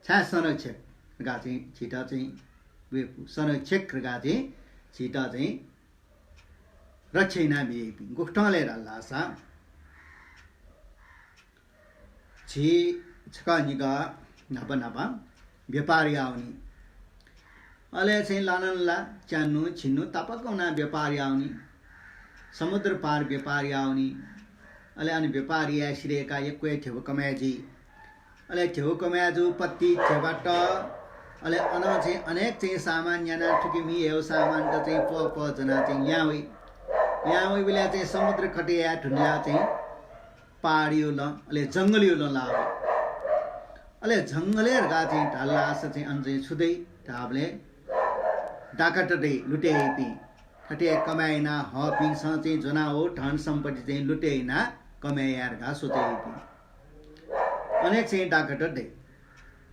छाय् संरक्षक धकाः चाहिँ झीत चाहिँ वय्‌कू, संरक्षक धकाः चाहिँ झीत चाहिँ रक्षा यानाबियाइपिं। गुकथं लय् धाःसा झी छकः निकः न्हापा न्हापा व्यापार यावनी। अले चाहिँ लानाला च्यान्हु छिन्हु तापाक वनाः व्यापार यावनी। समुद्र पार व्यापार यावनी। अले अन व्यापार याये सिधय्‌काः यक्व हे ध्यबा कमाय् जुइ। अले ध्यबा कमाय् जूगु पति ध्यबा त, अले अनं चाहिँ अनेक चाहिँ सामान यानाः थुकिं म्हिगः सामानत चाहिँ प्वः प्वः ज्वनाः चाहिँ ल्याहां वइ। ल्याहां वइबलय् चाहिँ समुद्र कथं याये धुनया चाहिँ पहाडयो लँ, अले जंगलयो लँ लाः वइ। अले जंगलय् धकाः चाहिँ धाःसा चाहिँ अन चाहिँ छु दइ धाःबलय् डाकत दइ, लुटे याइपिं। थथे कमाय् याना हःपिन्सं चाहिँ ज्वनावःगु धन सम्पत्ति चाहिँ लुटे याना कमाय् याये धकाः सोचे याइपिं। अनेक चाहिँ डाकत दइ।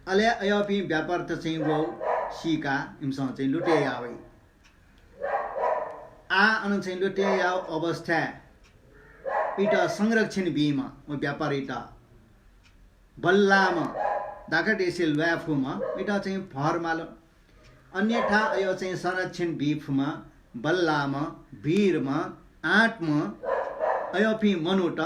अले अयःपिं व्यापारीत चाहिँ वःगु सीकाः इमिसं चाहिँ लुटे याः वइ। आः अन चाहिँ लुटे याःगु अवस्थाय् इमित संरक्षण बीम्ह व व्यापारीत बल्लाःम्ह, डाकतय्‌से ल्वाये फुम्ह इमित चाहिँ भर माल। अन्यथा अय् चाहिँ संरक्षण बी फुम्ह, बल्लाःम्ह, वीरम्ह, आँटम्ह अयःपिं मनूत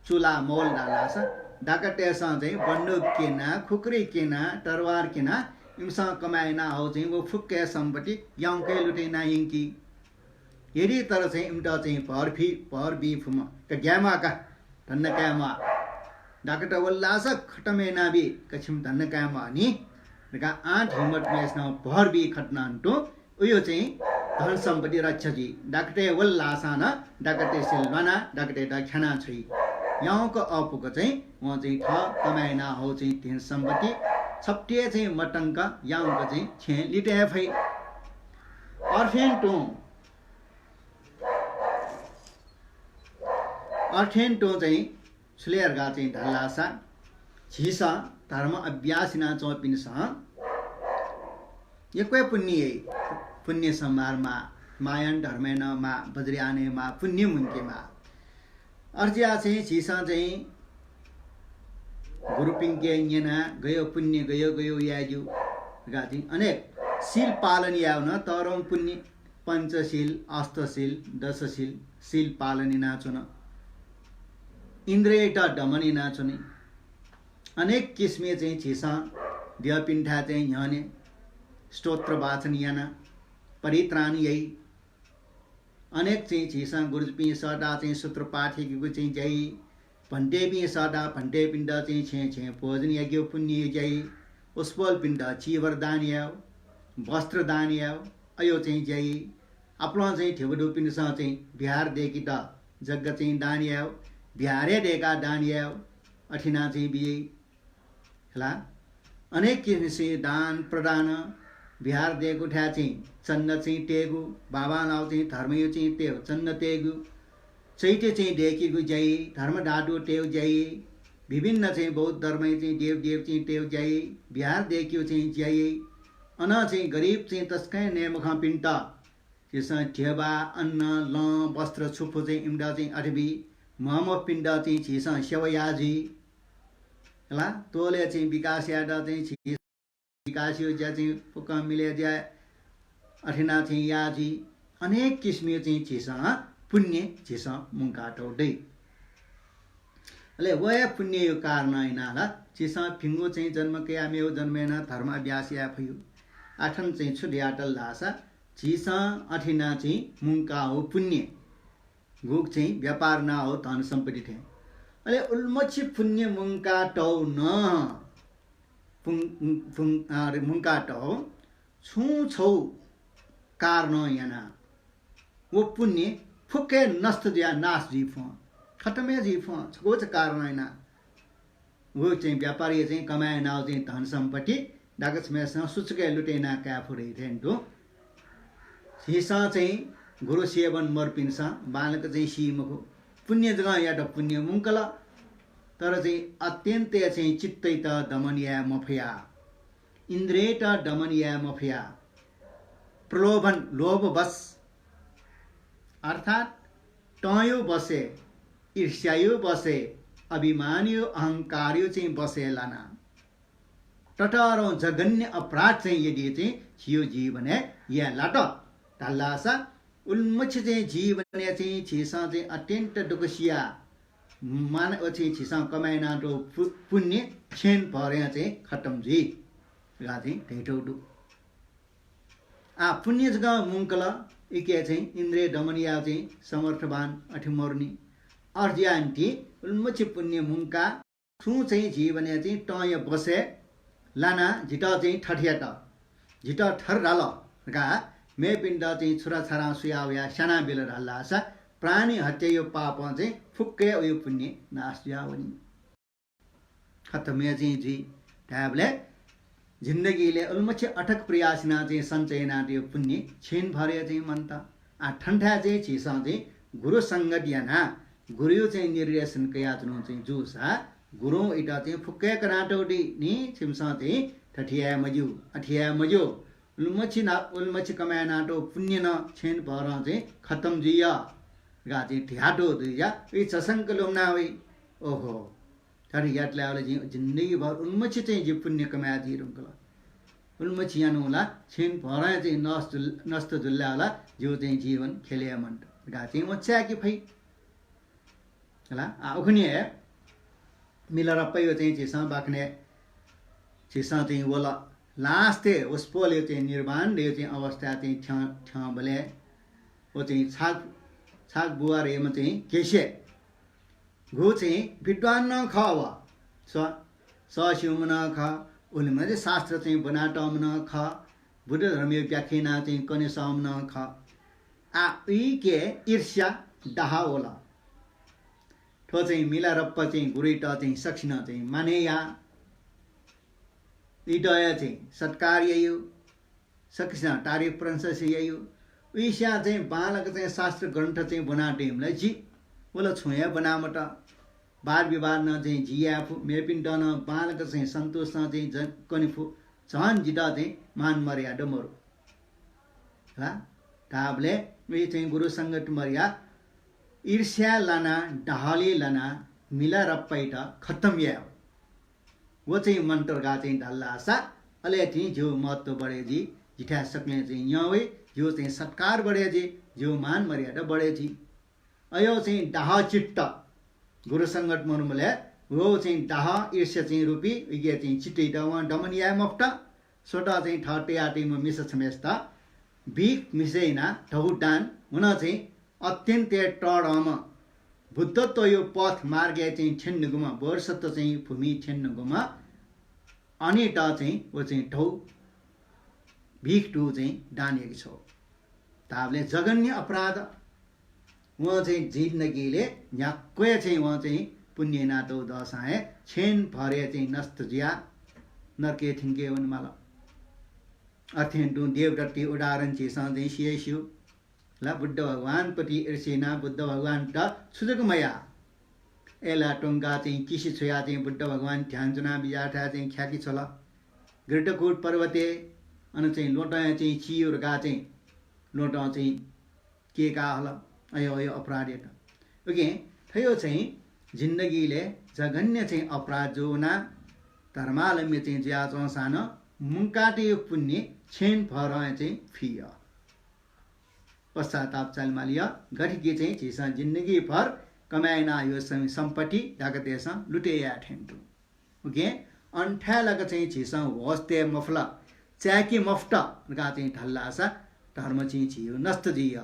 चूला मवल धाःसा डाकतय्‌सं चाहिँ बन्दुक क्यना, खुकुरी क्यना, तरवार क्यना, इमिसं कमाय् याना हःगु चाहिँ व फुक्क हे सम्पत्ति याउँक हे लुटे याना यंकी। यदि तर चाहिँ इमित चाहिँ भर फि-, भर बी फुम्ह, का ग्याये म्वाः का, धन्दा काये म्वाः। डाकत वल धाःसा खतम यानाबी, का छिमि धन्दा काये म्वाः नि धकाः आँट हिम्मत मेसनं भर बी खतना तुं उयो चाहिँ धन सम्पत्ति रक्षा जुइ। डाकतय् वल धाःसां नं डाकतय्‌से ल्वानाः डाकतय्‌त ख्यानाः छ्वइ। याउँक अःपुक चाहिँ वं चाहिँ थः कमाय् याना हःगु चाहिँ धन सम्पत्ति छप्तिं चाहिँ मतंक याउँक चाहिँ छेँय् लित हे फइ। अथें तुं, अथें तुं चाहिँ छु ले धकाः चाहिँ धाल धाःसा, झीसं धर्म अभ्यास यानाच्वंपिन्सं यक्व हे पुण्य याइ। पुण्य सम्भार माः, मायन धर्मय् नं माः, वज्रयानय् माः, पुण्य मुंके माः। अथे जुयाः चाहिँ झीसं चाहिँ गुरुपिंके न्यना गयो पुण्य गयो गयो याये ज्यू धकाः चाहिँ अनेक शील पालन यायेगु नं तःधंगु पुण्य। पञ्चशील, अष्टशील, दशशील, शील पालन यानाच्वन, इन्द्रियत दमन यानाच्वनी। अनेक किसिमय् चाहिँ झीसं द्यःपिन्थाय् चाहिँ न्ह्यःने स्तोत्र वाचन याना, परित्राण याइ। अनेक चाहिँ झीसं गुरुजुपिं सःता चाहिँ सूत्र पाठ याकेगु चाहिँ ज्या याइ। भन्तेपिं सःता भन्तेपिन्त चाहिँ छेँ छेँ भोजन याकेगु पुण्य ज्या याइ। उसपोलपिन्त चीवर दान यायेगु, वस्त्र दान यायेगु, अयो चाहिँ ज्या याइ। आपालं चाहिँ धिबा दुपिन्सं चाहिँ विहार दय्केत जग्गा चाहिँ दान यायेगु, विहारय् दय्काः दान यायेगु, अथे यानाः चाहिँ बी याइ। खला। अनेक किसिमसे दान प्रदान, विहार दय्कूथाय् चाहिँ चन्दा चाहिँ तयेगु, बांबांलाःगु चाहिँ धर्मयु चाहिँ तयेगु, चन्दा तयेगु, चैत्य चाहिँ दय्केगु ज्या याइ, धर्मधातु तयेगु ज्या याइ, विभिन्न चाहिँ बौद्ध धर्मय् चाहिँ देवदेव चाहिँ तयेगु ज्या याइ, विहार दय्केगु चाहिँ ज्या याइ। अन चाहिँ गरिब चाहिँ तसकं हे नयेमखंपिन्त झीसं ध्यबा, अन्न, लं, वस्त्र, छुपु चाहिँ इमित चाहिँ अथे बी। म्वाःमफुपिन्त चाहिँ झीसं सेवा याः जुइ। खला, तोलय् चाहिँ विकास यायेत चाहिँ झी विकासयु ज्या चाहिँ फुक्कं मिले ज्या अथे यानाः चाहिँ याः जुइ। अनेक किसिमयु चाहिँ झीसं पुण्य झीसं मुंकातःगु दइ। अले व हे पुण्ययु कारणं यानाः ला झीसं भिंगु चाहिँ जन्म कयाः मेगु जन्मय् नं धर्म अभ्यास याये फयु। आः थन चाहिँ छु धयातल धाःसा, झीसं अथे यानाः चाहिँ मुंकाःगु पुण्य, गुक चाहिँ व्यापार यानाःगु धन सम्पत्ति थें। अले उलिमछि पुण्य मुंकातःगु नं पुं-, पुं-, आ, रे, मुंकातःगु छुं छौ कारणं यानाः व पुण्य फुक्क हे नष्ट जुयाः नाश जुइ फुं, खतम हे जुइ फुं, छकूचा कारणं यानाः। व चाहिँ व्यापारय् चाहिँ कमाय् यानाः चाहिँ धन सम्पत्ति दाकछमेसं सुचुकय् लुटे यानाः काये फु धइ थें तुं। झीसं चाहिँ गुरु सेवन मरुपिन्सं बांलाक चाहिँ सी मखु। पुण्य जकं यात, पुण्य मुंकल, तर चाहिँ अत्यन्त चाहिँ चित्तइत दमन याये मफया, इन्द्रियत दमन याये मफया, प्रलोभन, लोभवश, अर्थात् तंयु बसय्, ईर्ष्यायु बसय्, अभिमानयु, अहंकारयु चाहिँ बसय् लाना ततःधंगु जघन्य अपराध चाहिँ यदि चाहिँ झीयु जीवनय् याये लात धाल धाःसा, उलिमछि चाहिँ जीवनय् चाहिँ झीसं चाहिँ अत्यन्त दुःख सियाः मान व चाहिँ झीसं कमाय् यानातःगु पु-, पुण्य क्षण भरय् चाहिँ खतम जुइ धकाः चाहिँ धयातःगु दु। आः पुण्य जकं मुंकल, इके चाहिँ इन्द्रिय दमन यायेगु चाहिँ समर्थवान अथे मरुनि। अथे जुयाः निंतिं उलिमछि पुण्य मुंकाः छुं चाहिँ जीवनय् चाहिँ तंया बसय् लानाः जितः चाहिँ थथे यात, जितः थथे धाल धकाः मेपिन्त चाहिँ छुराछारां सुया वयाः स्यानाबिल धाल धाःसा प्राणी हत्यायु पापं चाहिँ फुक्क हे वयु पुण्य नाश जुयावनी। खतम हे चाहिँ जुइ। धायेबलय् जिन्दगीलय् उलिमछि अथक प्रयास यानाः चाहिँ सञ्चय यानातःगु पुण्य क्षण भरय् चाहिँ मन्त। आः थन्थाय् चाहिँ झीसं चाहिँ गुरु संगत यानाः गुरुयु चाहिँ निर्देशन कयाच्वनागु चाहिँ जूसा गुरुं इतः चाहिँ फुक्क हे कनातःगु दइ नि। छिमिसं चाहिँ थथे याये मज्यू, अथे याये मज्यू। उलिमछि ना-, उलिमछि कमाय् यानातःगु पुण्य नं क्षण भरं चाहिँ खतम जुइ धकाः चाहिँ धयातःगु जुइया, उइ झसंक लुमना वइ। ओहो, थथे यात धाःसा जि जिन्दगीभर उलिमछि चाहिँ जि पुण्य कमाय् जुइ धुंकल। उलिमछि यानागु ला क्षण भरं चाहिँ नष्ट जुल, नष्ट जुल धाःसा जिगु चाहिँ जीवन खेले मन्त धकाः चाहिँ वं चाय्के फइ। हला, आः उखुन्हु हे मिलारेपायु चाहिँ झीसं बाखनय् झीसं चाहिँ वल। Last-य् उसपोलयु चाहिँ निर्वाण दयु चाहिँ अवस्थाय् चाहिँ थ्यं, थ्यंबलय् व चाहिँ छाक, छाक बुवा धयाम्ह चाहिँ केशे गु चाहिँ विद्वान नं खः व। स-, सःस्यूम्ह नं खः, उलिमछि शास्त्र चाहिँ ब्वनातःम्ह नं खः, बुद्ध धर्मयु व्याख्या यानाः चाहिँ कने सःम्ह नं खः। आः उइके ईर्ष्या, दाह वल। थ्व चाहिँ मिलारेपा चाहिँ गुरुइत चाहिँ सकसिनं चाहिँ मानय् याः। इतः हे चाहिँ सत्कार यायु, सकसिनं तारिफ प्रशंसा यायु। उइस्यां चाहिँ बांलाक चाहिँ शास्त्र ग्रन्थ चाहिँ ब्वनाः दयेम्ह ला जि, व ला छुं हे ब्वनाः मत। वाद विवाद नं चाहिँ जि याये फु, मेपिन्त नं बांलाक चाहिँ सन्तोषं चाहिँ जन-, कने फु, झन जितः चाहिँ मान मर्यादा मरु। ला, धाःबलय् उइ चाहिँ गुरु संगत मर्या ईर्ष्या लाना, डाहली लाना, मिलारप्पाइत खतम याये। व चाहिँ मन्त्र गा चाहिँ धाल धाःसा, अले चाहिँ ज्यू महत्व बढे जी, जिथाय् सकलें चाहिँ न्यं वइ, ज्यू चाहिँ सत्कार बढे जी, ज्यू मान मर्यादा बढे जी। अयो चाहिँ डाह चित्त गुरु संगत मरुमले, व चाहिँ डाह ईर्ष्या चाहिँ रूपी उइके चाहिँ चित्तइत वं दमन याये मफुत। स्वतः चाहिँ थः तयातइम्ह मिसा छम्हेसित भिख मिसे याना धौ दान हुन चाहिँ अत्यन्त तःधंम्ह बुद्धत्वयो पथ मार्गय् चाहिँ थ्यंगुम्ह, बोधिसत्व चाहिँ भूमि थ्यंगुम्ह अनित चाहिँ व चाहिँ धौ भिख दु चाहिँ दान याकि छौ। धाःबलय् जघन्य अपराध। वं चाहिँ जिन्दगीले न्ह्याक्व हे चाहिँ वं चाहिँ पुण्य यानातौ दःसां हे क्षण भरय् चाहिँ नष्ट जुया नरकय् थ्यंके वनेमाल। अथें तुं देवदत्तया उदाहरण झीसं चाहिँ सिया स्यू। ला बुद्ध भगवानप्रति ईर्ष्या याना बुद्ध भगवानत छु जक मया। अय्‌ला त्वंका चाहिँ किसि छ्वया चाहिँ बुद्ध भगवान ध्यान च्वना बिज्याःथाय् चाहिँ ख्याकि छ्वल। गृध्रकूट पर्वतय् अन चाहिँ ल्वहंतय् चाहिँ चियु धकाः चाहिँ ल्वहंतं चाहिँ केका हल। अयो अयो अपराध यात। OK, थयो चाहिँ जिन्दगीले जघन्य चाहिँ अपराध जूना धर्मावलम्बी चाहिँ जुयाच्वंसां नं मुंकातयो पुण्य क्षण भरं चाहिँ फिय। पश्चाताप चालेमालिय। गथिके चाहिँ झीसं जिन्दगी भर कमाय् याना यो सं-, सम्पत्ति दाकतय्‌सं लुटे याये थें तुं। OK, अन थाय् लाक चाहिँ झीसं होश तये मफुत, चाय्‌के मफुत धकाः चाहिँ धाल धाःसा धर्म चाहिँ झीयो नष्ट जुइय।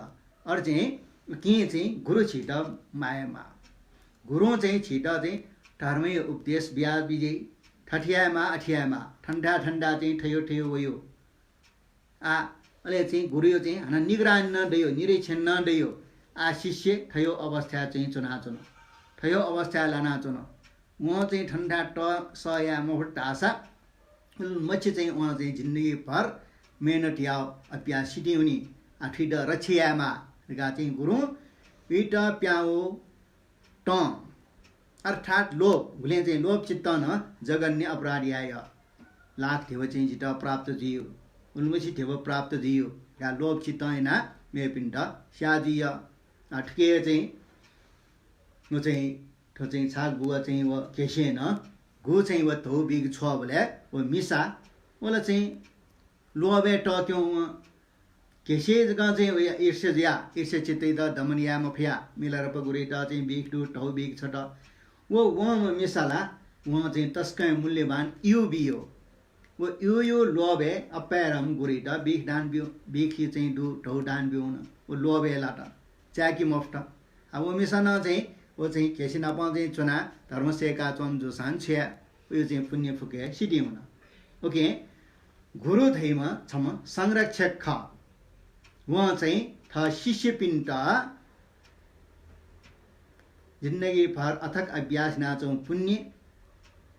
अले चाहिँ उकिं चाहिँ गुरु झीत माया माः। गुरुं चाहिँ झीत चाहिँ धर्मयो उपदेश बिया बिज्याइ, थथे याये माः, अथे याये माः, थन्था थन्था चाहिँ थयो थयो वयो। आ, अले चाहिँ गुरुयो चाहिँ हानं निगरानी नं दयो, निरीक्षण नं दयो। आ, शिष्य थयो अवस्थाय् चाहिँ च्वनाच्वन। थयो अवस्थाय् लानाच्वन। वं चाहिँ थन्था त सह याये मफुत धाःसा, उलिमछि चाहिँ वं चाहिँ जिन्दगी भर मेहनत याव अभ्यास सितिं वनी। आ, थुइत रक्षा याये माः धकाः चाहिँ गुरुं उइत प्यां वः तं, अर्थात् लोभ, गुलें चाहिँ लोभ चित्तं नं जघन्य अपराध याय। लाख धिबा चाहिँ जितः प्राप्त जुइयो, उलिमछि धिबा प्राप्त जुइयो धकाः लोभ चित्तं याना मेपिन्त स्याः जुइय। आ, थुके चाहिँ व चाहिँ थ्व चाहिँ छाक बुवा चाहिँ व घेसें नं गु चाहिँ व धौ बीक छ्वःबलय् व मिसा वल चाहिँ लोभय् तक्यं वं घेसें जकं चाहिँ वया ईर्ष्या जुया, ईर्ष्या चित्तइत दमन याये मफया, मिलारेपा गुरुइत चाहिँ बीक दु, धौ बीक छ्वत। व वंम्ह मिसा ला वं चाहिँ तसकं मूल्यवान इउ बियो। व इउयो लोभय् अपाय्‌धंम्ह गुरुइत बीक दान ब्यू, बीक चाहिँ दु, धौ दान ब्यून। व लोभय् लात, चाय्‌के मफुत। आ, व मिसा नं चाहिँ व चाहिँ घेसें नाप चाहिँ च्वना धर्म सय्‌का च्वन जूसां छु याये, उयो चाहिँ पुण्य फुके सितिं वन। OK, गुरु धइम्ह छम्ह संरक्षक खः। वं चाहिँ थः शिष्यपिन्त जिन्दगी भर अथक अभ्यास यानाच्वंगु पुण्य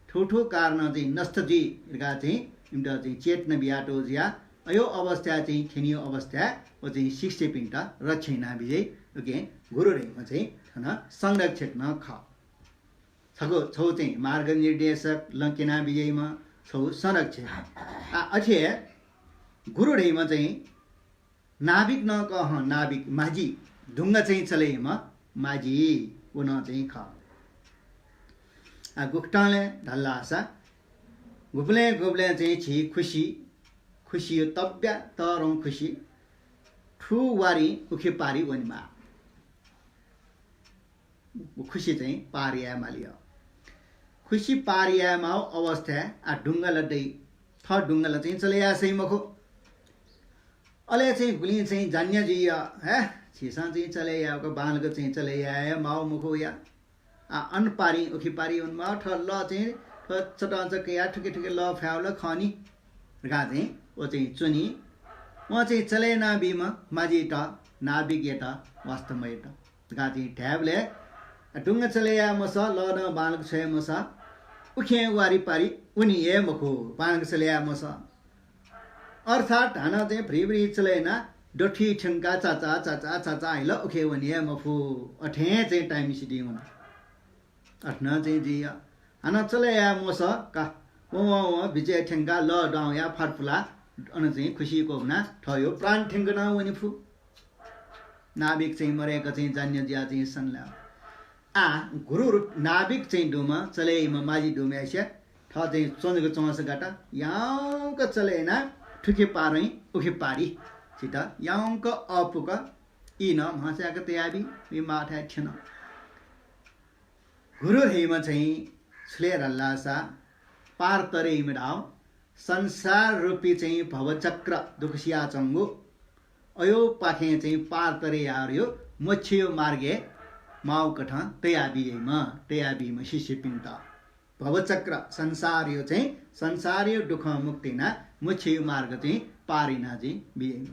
थुथु कारणं चाहिँ नष्ट जुइ धकाः चाहिँ इमित चाहिँ चेतना बियातौ जुया। अयो अवस्थाय् चाहिँ थ्यनियो अवस्थाय् व चाहिँ शिष्यपिन्त रक्षा याना बिज्याइ। OK, गुरु धइम्ह चाहिँ थन संरक्षक नं खः। छगू छौ चाहिँ मार्गनिर्देशक, लँ क्यना बिज्याइम्ह, छौ संरक्षक। आ, अथे गुरु धइम्ह चाहिँ नाविक नं खः, हँ, नाविक, माझी, ढुङ्गा चाहिँ चले याइम्ह माझी, व नं चाहिँ खः। आ, गुकथं ले धाल धाःसा, गुबलें गुबलें चाहिँ झी खुसि, खुसियो तब्या तःधं खुसि, थुवारिं उखे पारि वनेमाः। व खुसि चाहिँ पार याये मालियो। खुसि पार याये माःगु अवस्थाय् आ ढुङ्गा ला दइ, थः ढुङ्गा ला चाहिँ चले याये सइ मखु। अले चाहिँ गुलिं चाहिँ जान्या जुइयो, हे, झीसं चाहिँ चले यायेगु बांलाक चाहिँ चले याये माःगु मखु या। आ, अन पारिं उखे पारि वनेमाः, थः लः चाहिँ थ्व चटंचक्क या थुके थुके लः फ्याउला खनी धकाः चाहिँ व चाहिँ च्वनी। वं चाहिँ चले याना बीम्ह माझीत, नाविकयात वास्ता मयात। धकाः चाहिँ धायेबलय् ढुङ्गा चले याये मसः, लः नं बांलाक छ्वये मसः, उखें वारिपारि वनी हे मखु, बांलाक चले याये मसः। अर्थात् हानं चाहिँ भ्रिभ्रि चले यानाः दथुइ थ्यंकाः चाचा, चाचा, चाचा हिल उखे वने हे मफु। अथें चाहिँ time सिधि वन। अथें चाहिँ जुइ। हानं चले याये मसः का। वं वं वं बिचय् थ्यंकाः लः द्वांया फात पुलाः अन चाहिँ खुसिको हुना थःयो प्राण थ्यंक नं वने फु। नाभिक चाहिँ मरय्क चाहिँ जान्य जुया चाहिँ सनला। आ, गुरु रूप नाभिक चाहिँ दुम्ह, चले याइम्ह, माझी दुम्हय्सिया थः चाहिँ च्वंक च्वंस गात, याउँक चले यानाः थुखे पारं उखे पारि चित याउँक अःपुक ई नं म्हस्याक तयाबी, वइ माःथाय् थ्यन। गुरु धइम्ह चाहिँ छु ले धाल धाःसा पार तरे याइम्ह धाः, संसार रूपी चाहिँ भवचक्र दुःख सियाच्वंगु, अयोपाखें चाहिँ पार तरे यायेगु मोक्षयो मार्गय् माःगु कथं तयाबी याइम्ह, तयाबीम्ह शिष्यपिन्त। भवचक्र, संसारयो चाहिँ, संसारयो दुःखं मुक्त यानाः मोक्षयो मार्ग चाहिँ पार याना चाहिँ बी याइम्ह।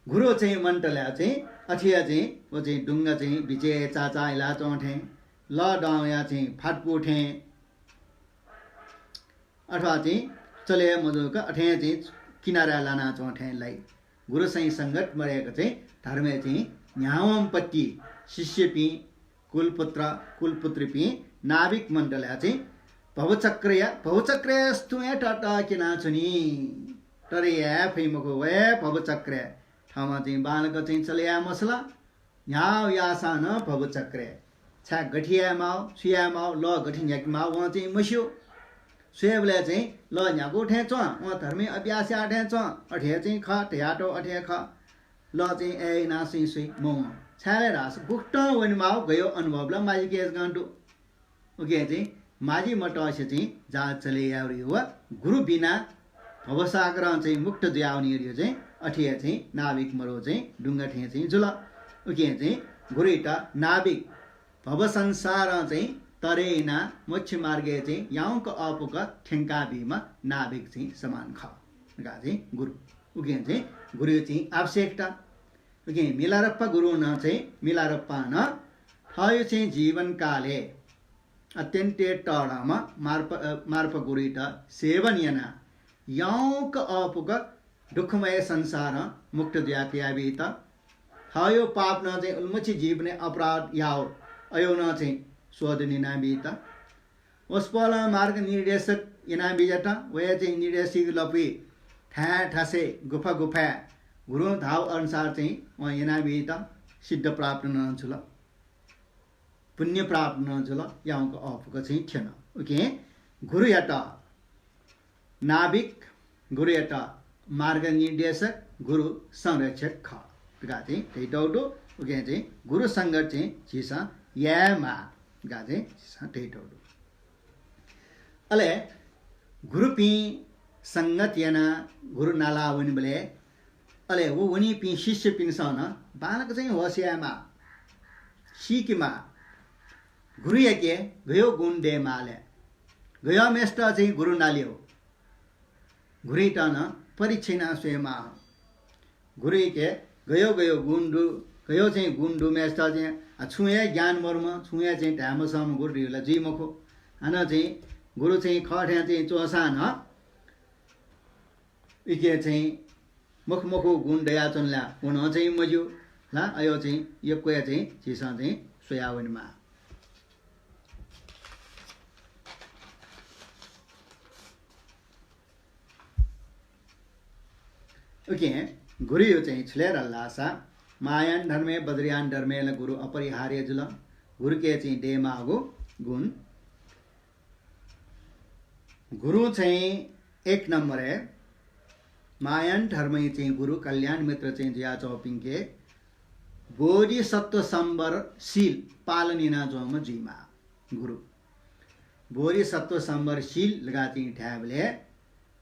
गुरु चाहिँ मन्त ला चाहिँ अथे या चाहिँ व चाहिँ दुंग चाहिँ बिचय् चाचा हिला च्वं थें, लः द्वांया चाहिँ फात पु थें, अथवा चाहिँ चले मजूक अथें चाहिँ किनाराय् लाना च्वं थें लाइ। गुरु चाहिँ संगत मरय्क चाहिँ धर्मय् चाहिँ न्ह्यावंपट्टि शिष्यपिं, कुलपुत्र, कुलपुत्रीपिं नाभिक मण्डलया चाहिँ भवचक्रया, भवचक्रया स्तुंया ततः क्यनाच्वनी। तरे याये फइ मखु, वये भवचक्रय्। थःम्हं चाहिँ बांलाक चाहिँ चले याये मसल। न्ह्याव याःसां नं भवचक्रय्। छाय् गथे याये माव, छु याये माव, लः गथे न्ह्याके माव, वं चाहिँ मस्यू। स्वयेबलय् चाहिँ लः न्ह्याकू थें च्वं, वं धर्मय् अभ्यास याः थें च्वं, अथे हे चाहिँ खः, धयातःगु अथे हे खः। लः चाहिँ अय् यानाः चाहिँ स्वइ, मवं। छाय् ले धाःसा गुकथं वने माव, गयो अनुभव ला माझीके जकं दु। उकिं चाहिँ माझी मतसे चाहिँ जाँच चले यायेगु व गुरु बिना भवसागरं चाहिँ मुक्त जुयावनीगु चाहिँ अथे हे चाहिँ नाभिक मरु चाहिँ दुंग थें चाहिँ जुल। उकिं चाहिँ गुरुइत नाभिक भवसंसारं चाहिँ तरे यानाः मोक्ष मार्गय् चाहिँ याउँक अःपुक थ्यंकाबीम्ह नाभिक चाहिँ समान खः। का चाहिँ गुरु। उकिं चाहिँ गुरु चाहिँ आवश्यकता। उकिं मिलारेपा गुरुं नं चाहिँ, मिलारेपां नं थःयो चाहिँ जीवनकालय् अत्यन्त तःधंम्ह मार्प-, अ, मार्पा गुरुइत सेवन यानाः याउँक अःपुक दुःखमय संसारं मुक्त जुयाः कयाबीत। थःयो पाप नं चाहिँ उलिमछि जीवनय् अपराध याव अयो नं चाहिँ शोधन यानाबीत। वसपोलं मार्गनिर्देशक यानाबीत, वया चाहिँ निर्देशिक लँपुइ थाय् थासय् गुफा गुफाय् गुरुं धाव अनुसार चाहिँ वं यानाबीत सिद्ध प्राप्त नं जुल, पुण्य प्राप्त नं जुल, याउँक अःपुक चाहिँ थ्यन। उकिं गुरुयात नाभिक, गुरुयात मार्गनिर्देशक, गुरु संरक्षक खः धकाः चाहिँ धयातःगु दु। उकिं चाहिँ गुरु संगत चाहिँ झीसं यायेमाः धकाः चाहिँ झीसं धयातःगु दु। अले गुरुपिं संगत यानाः गुरु नाला वनीबलय् अले व वनीपिं शिष्यपिन्सं नं बांलाक चाहिँ होश यायेमाः, सीकेमाः। गुरुयाके गयो गुण दयेमाः ले, गयो मेस्त चाहिँ गुरु नाल्यो। गुरुइत नं परीक्षा यानाः स्वयेमाः। गुरुयाके गयो गयो गुण दु, गयो चाहिँ गुण दु मेस्त चाहिँ, आ, छुं हे ज्ञान मरुम्ह, छुं हे चाहिँ धाये मसःम्ह गुरु धइगु ला जुइ मखु। हानं चाहिँ गुरु चाहिँ खः थें चाहिँ च्वंसां नं इके चाहिँ मखु मखु गुण दयाच्वन ला, व नं चाहिँ मज्यू ला, अयो चाहिँ यक्वया चाहिँ झीसं चाहिँ स्वया वनेमाः। उकिं गुरुयो चाहिँ छु ले धाल धाःसा महायान धर्मय् वज्रयान धर्मय् ला गुरु अपरिहार्य जुल। गुरुके चाहिँ दयेमाःगु गुण। गुरु चाहिँ एक नम्बरय् महायान धर्मय् चाहिँ गुरु कल्याण मित्र चाहिँ जुयाच्वंपिंके बोधिसत्व संवर शील पालन यानाच्वंम्ह जुइमाः। गुरु बोधिसत्व संवर शील धकाः चाहिँ धायेबलय्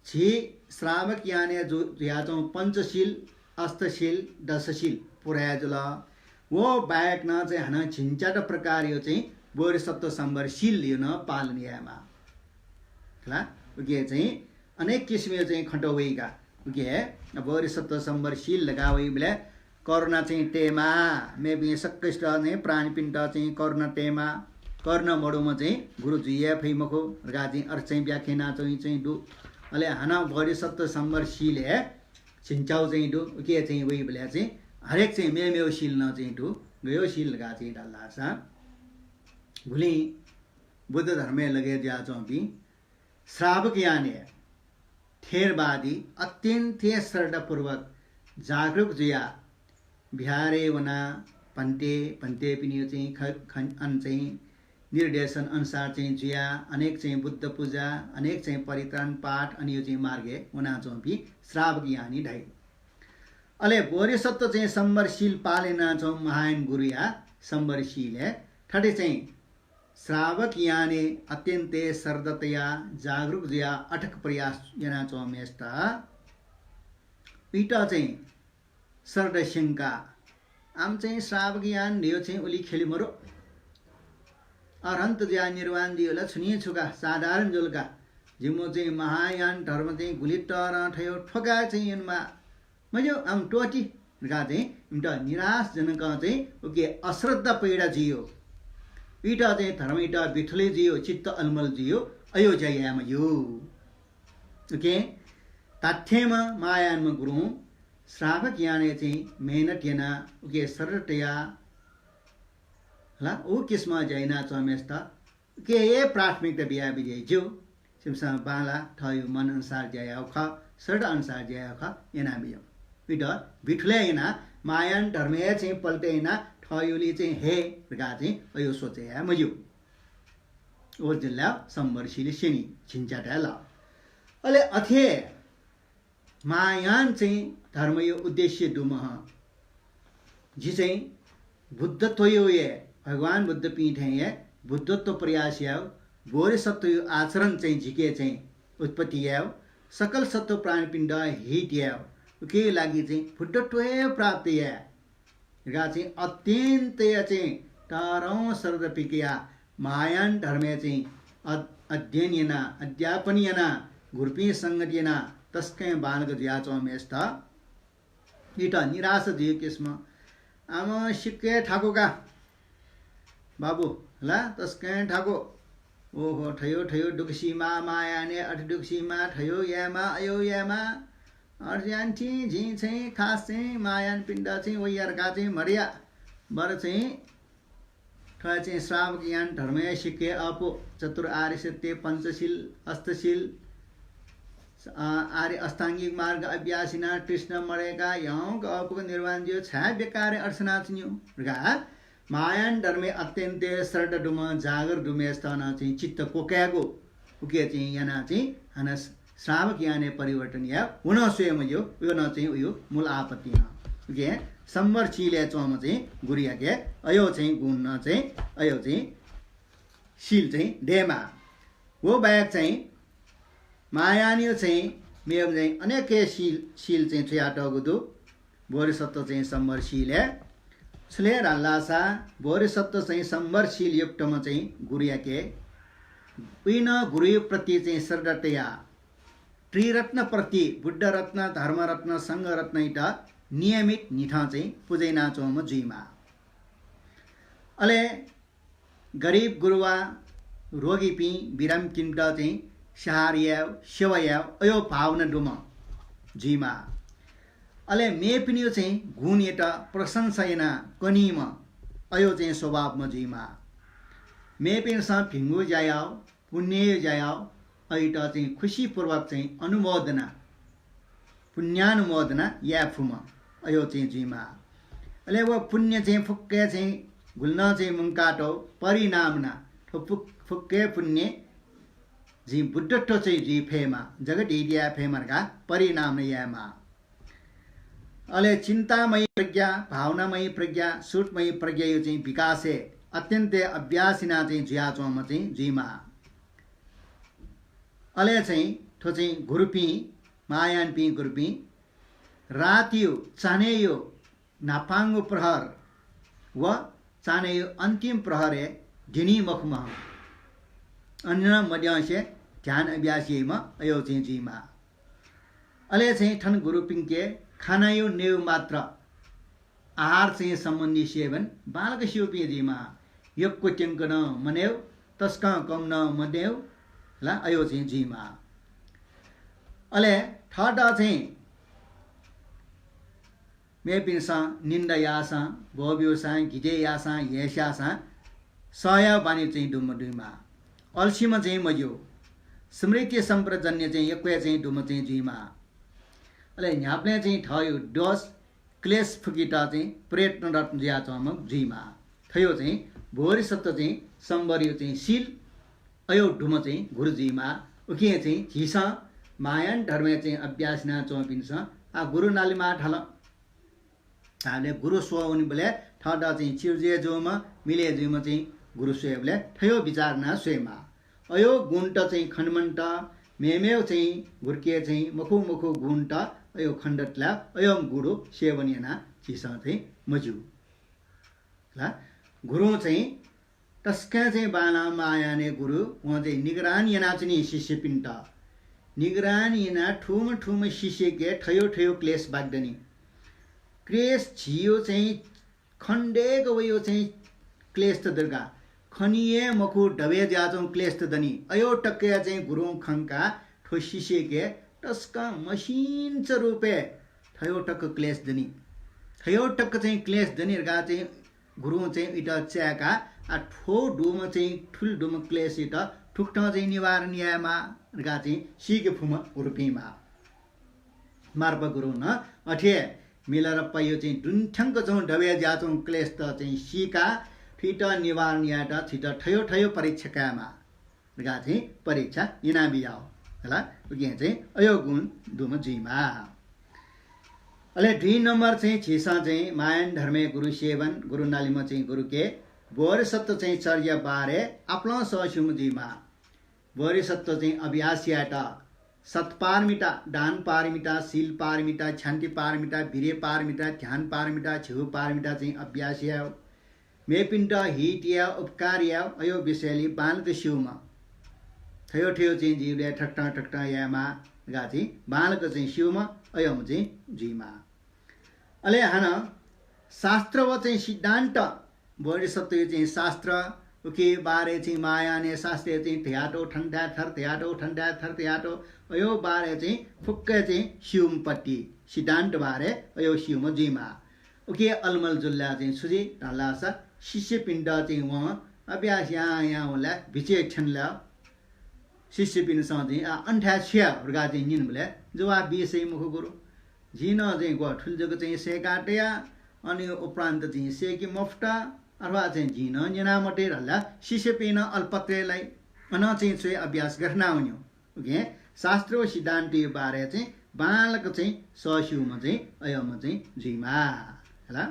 झी श्रावक यानय् जु-, जुयाच्वंगु पञ्चशील, अष्टशील, दशशील पुरा जुल। व बाहेक नं चाहिँ हानं झिंच्यात प्रकारयो चाहिँ बोधिसत्व संवर शीलयो नं पालन यायेमाः। खला? उकिं चाहिँ अनेक किसिमयो चाहिँ खँत वइका। उकिं हे बोधिसत्व संवर शील धकाः वइबलय् करुणा चाहिँ तयेमाः, मेपिं सकसित चाहिँ प्राणीपिन्त चाहिँ करुणा तयेमाः। करुणा मदुम्ह चाहिँ गुरु जुइ हे फइ मखु धकाः चाहिँ अर्थ चाहिँ व्याख्या यानाच्वंगु चाहिँ दु। अले हानं बोधिसत्व संवर शीलय् झिंच्यागू चाहिँ दु। उके चाहिँ वइबलय् चाहिँ हरेक चाहिँ मेमेगु शील नं चाहिँ दु। गय् शील धकाः चाहिँ धाल धाःसा, गुलिं बुद्ध धर्मय् लगे जुयाच्वंपिं श्रावक यानय् थेरवादी अत्यन्त हे श्रद्धापूर्वक जागरुक जुयाः विहारय् वनाः भन्ते, भन्तेपिनिगु चाहिँ ख-, खन-, अन चाहिँ निर्देशन अनुसार चाहिँ जुयाः अनेक चाहिँ बुद्ध पूजा, अनेक चाहिँ परित्राण पाठ, अन यो चाहिँ मार्गय् वनाच्वंपिं श्रावक यानी धाइ। अले बोधिसत्व चाहिँ संवरशील पालन यानाच्वंम्ह महायान गुरुया संवरशीलय् थथे चाहिँ श्रावक यानय् अत्यन्त हे श्रद्धातया जागरुक जुयाः अथक प्रयास यानाच्वंम्हय्‌सित उइत चाहिँ श्रद्धा स्यंकाः, आम चाहिँ श्रावक यान न्ह्यः चाहिँ उलि ख्यले मरु। अरहन्त जुयाः निर्वाण जुइ ला, छुं हे छु का, साधारण जुल का। जिमिगु चाहिँ महायान धर्म चाहिँ गुलि तःधं थयो थ्वकाः चाहिँ यनेमाः। मज्यू, आम त्वःति धकाः चाहिँ इमित निराशजनकं चाहिँ उके अश्रद्धा पैदा जुइयो। उइत चाहिँ धर्मयात बिथुले जुइयो, चित्त अलमल जुइयो, अयो ज्या याये मज्यू। उके धात्थेंम्ह महायानम्ह गुरुं श्रावक यानय् चाहिँ मेहनत यानाः उके श्रद्धा तयाः हला, उ किसिमं ज्या यानाच्वंम्हय्‌सित उके हे प्राथमिकता बियाबिज्याइ ज्यू। छिमिसं बांलाः थःगु मन अनुसार ज्या यायेगु खः, श्रद्धा अनुसार ज्या यायेगु खः, यानाबिज्याउ। उइत बिथुले यानाः महायान धर्मय् चाहिँ पल्टे यानाः थःगुलि चाहिँ हे धकाः चाहिँ अयो सोचे याये मज्यू। व जिल्लाय् संवरशील स्यनी, झिंच्याताय् ला। अले अथे महायान चाहिँ धर्मयो उद्देश्य दुम्ह, जि चाहिँ बुद्धत्वयो हे, भगवान बुद्धपिं थें हे बुद्धत्व प्रयास यायेगु, बोधिसत्वयो आचरण चाहिँ जिके चाहिँ उत्पत्ति यायेगु, सकल सत्त्व प्राणीपिन्त हित यायेगु, उके लागि चाहिँ बुद्धत्व हे प्राप्त याये धकाः चाहिँ अत्यन्त हे चाहिँ तःधं श्रद्धा पिकयाः महायान धर्मय् चाहिँ अ-, अध्ययन यानाः, अध्यापन यानाः, गुरुपिं संगत यानाः तसकं बांलाक जुयाच्वंम्हय्‌सित इमित निराशा जुइगु किसिमं, आम सिक्क हे थाकु का बाबु, हला, तसकं हे थाकु। ओहो, थयो थयो दुःख सीमाः महायानय्, अथे दुःख सीमाः, थयो यायेमाः, अयो यायेमाः। अथे यान्थें जिं चाहिँ खास चाहिँ महायानपिन्त चाहिँ वयाः धकाः चाहिँ मदया, बरु चाहिँ थ्व चाहिँ श्रावक यान धर्मया सिक्क हे अःपु, चतुर आर्य सत्य, पञ्चशील, अष्टशील, अ, आर्य अष्टाङ्गिक मार्ग अभ्यास यानाः तृष्णा मदय्‌काः यंक अःपुक निर्वाण जुइयो, छाय् बेकारय् अथे यानाच्वनियो धकाः महायान धर्मय् अत्यन्त हे श्रद्धा दुम्ह, जागर दुम्हय्‌सित नं चाहिँ चित्त क्वकायेगु, उके चाहिँ यानाः चाहिँ हानं श्रावक यानय् परिवर्तन याये, व नं स्वये मज्यू, व नं चाहिँ उयो मूल आपत्ति हं। उके संवरशीलय् च्वंम्ह चाहिँ गुरुयाके अयो चाहिँ गुण नं चाहिँ, अयो चाहिँ शील चाहिँ दयेमाः। व बाहेक चाहिँ महायानयो चाहिँ मेगु चाहिँ अनेक हे शील, शील चाहिँ छुयातःगु दु। बोधिसत्व चाहिँ संवरशीलय्। छुले धाःसा बोधिसत्व चाहिँ संवरशील युक्तम्ह चाहिँ गुरुयाके, उइनं गुरुयो प्रति चाहिँ श्रद्धा तयाः त्रिरत्न प्रति, बुद्ध रत्न, धर्म रत्न, संघ रत्नयात नियमित न्हिथं चाहिँ पुजा यानाच्वंम्ह जुइमाः। अले गरिब गुरुवा, रोगीपिं, बिरामीपिन्त चाहिँ स्याहार यायेगु, सेवा यायेगु, अयो भावना दुम्ह जुइमाः। अले मेपिनियो चाहिँ गुणयात प्रशंसा यानाः कनीम्ह, अयो चाहिँ स्वभावम्ह जुइमाः। मेपिन्सं भिंगु ज्या यायेगु, पुण्ययो ज्या यायेगु, अयोत चाहिँ खुशीपूर्वक चाहिँ अनुमोदना, पुण्यानुमोदना याये फुम्ह अयो चाहिँ जुइमाः। अले व पुण्य चाहिँ फुक्कय् चाहिँ गुलि नं चाहिँ मुंकातःगु परिणामना, थ्व फुक्-, फुक्कय् पुण्य जिं बुद्धत्व चाहिँ जुइ फयेमा, जगत हित याये फयेमा धकाः परिणामना यायेमाः। अले चिन्तामयी प्रज्ञा, भावनामयी प्रज्ञा, सूत्रमयी प्रज्ञायो चाहिँ विकासय् अत्यन्त अभ्यास यानाः चाहिँ जुयाच्वंम्ह चाहिँ जुइमाः। अले चाहिँ थ्व चाहिँ गुरुपिं, महायानपिं गुरुपिं रातियो, चान्हय्‌यो न्हापांगु प्रहर व चान्हय्‌यो अन्तिम प्रहरय् द्यनी मखुम्ह, अन नं मद्यंसे ध्यान अभ्यास याइम्ह अयो चाहिँ जुइमाः। अले चाहिँ थन गुरुपिंके खानायो नयेगु मात्र आहार चाहिँ सम्बन्धी सेवन बांलाक स्यूपिं जुइमाः। यक्व त्यंक नं मनयेगु, तसकं कम नं मनयेगु ला अयो चाहिँ जुइमाः। अले थःत चाहिँ मेपिन्सं निन्दा याःसां, ब्वःब्यूसां, गिजय् याःसां, हेस याःसां सह यायेगु बानी चाहिँ दुम्ह जुइमाः। अल्सीम्ह चाहिँ मज्यू। स्मृति सम्प्रजन्य चाहिँ यक्व हे चाहिँ दुम्ह चाहिँ जुइमाः। अले न्ह्याबलें चाहिँ थःगु दोष, क्लेश फुकेत चाहिँ प्रयत्नरत जुयाच्वंम्ह जुइमाः। थ्व चाहिँ बोधिसत्व चाहिँ सम्बरया चाहिँ शील, अय् दुम्ह चाहिँ गुरु जुइमाः। उकिं चाहिँ झीसं महायान धर्मय् चाहिँ अभ्यास यानाच्वंपिन्सं आः गुरु नालेमाः धाल। धाःबलय् गुरु स्वः वनीबलय् थःत चाहिँ चिर्जय जूम्ह, मिलय् जूम्ह चाहिँ गुरु स्वयेबलय् थ्व बिचाः यानाः स्वयेमाः। अय् गुणत चाहिँ खनेमाःत, मेमेगु चाहिँ गुरुके चाहिँ मखु मखु गुणत अय् खनेदत ला अय् गुरु सेवन यानाः झीसं चाहिँ मज्यू। ला गुरुं चाहिँ तसकं चाहिँ बांलाः महायानय् गुरु, वं चाहिँ निगरानी यानाच्वनी शिष्यपिन्त। निगरानी यानाः थुम्ह थुम्ह शिष्यके थ्व थ्व क्लेश बाकि दनि। क्लेश झीगु चाहिँ खनेदय्क वइगु चाहिँ क्लेशत दनि का। खनी हे मखु, दबय् जुयाच्वंगु क्लेशत दनि। अय् तकया चाहिँ गुरुं खंकाः थ्व शिष्यके तसकं मसिंचा रूपय् थ्व तक क्लेश दनि। थ्व तक चाहिँ क्लेश दनि धकाः चाहिँ गुरुं चाहिँ इमित चाय्काः, आः थ्व दुम्ह चाहिँ थुलि दुम्ह क्लेशयात थुकथं चाहिँ निवारण यायेमाः धकाः चाहिँ सीके फुम्ह गुरुपिं माः। मार्पा गुरुं नं अथे हे मिलारेपाया चाहिँ दुने थ्यंक च्वंगु दबय् जुयाच्वंगु क्लेशत चाहिँ सीकाः थुइत निवारण यायेत थुइत थ्व थ्व परीक्षा कायेमाः धकाः चाहिँ परीक्षा यानाबियाः। हला, उकिं चाहिँ अय् गुण दुम्ह जुइमाः। अले दुई नम्बर चाहिँ झीसं चाहिँ महायान धर्मय् गुरु सेवन, गुरु नालेम्ह चाहिँ गुरुके बोधिसत्व चाहिँ चर्या बारे आपालं सःस्यूम्ह जुइमाः। बोधिसत्व चाहिँ अभ्यास यायेत सत्पारमिता, दान पारमिता, शील पारमिता, क्षान्ति पारमिता, वीर्य पारमिता, ध्यान पारमिता, झिगू पारमिता चाहिँ अभ्यास यायेगु। मेपिन्त हित यायेगु, उपकार यायेगु, अय् विषयलय् बांलाक स्यूम्ह। थ्व थ्व चाहिँ जिं थुकथं थुकथं यायेमाः धकाः चाहिँ बांलाक चाहिँ स्यूम्ह अय्म्ह चाहिँ जुइमाः। अले हानं शास्त्र व चाहिँ सिद्धान्त, बोधिसत्वया चाहिँ शास्त्र, उकिया बारे चाहिँ महायानया शास्त्रय् चाहिँ धयातःगु थन धाये थथे, धयातःगु थन धाये थथे, धयातःगु अय् बारे चाहिँ फुक्क चाहिँ स्यूम्ह पति, सिद्धान्त बारे अय् स्यूम्ह जुइमाः। उकिं अलमल जुल ला चाहिँ छु जुइ धाःसा शिष्यपिन्त चाहिँ वं अभ्यास यां यां वल ला बिचय् थ्यन ला। शिष्यपिन्सं चाहिँ आः अन थाय् छु याये धकाः चाहिँ न्यनेबलय् जवाफ बी सइ मखु गुरु। जिं नं चाहिँ ग्व थुलि जक चाहिँ सय्का तया, अन उपरान्त चाहिँ सय्के मफुत, अथवा चाहिँ जिं नं न्यना मते धाःसा शिष्यपिं नं अलपत्रय् लाइ। अन चाहिँ च्वय् अभ्यास गथे याना वनेगु। उकिं शास्त्र व सिद्धान्तया बारे चाहिँ बांलाक चाहिँ सःस्यूम्ह चाहिँ अय्म्ह चाहिँ जुइमाः। हला।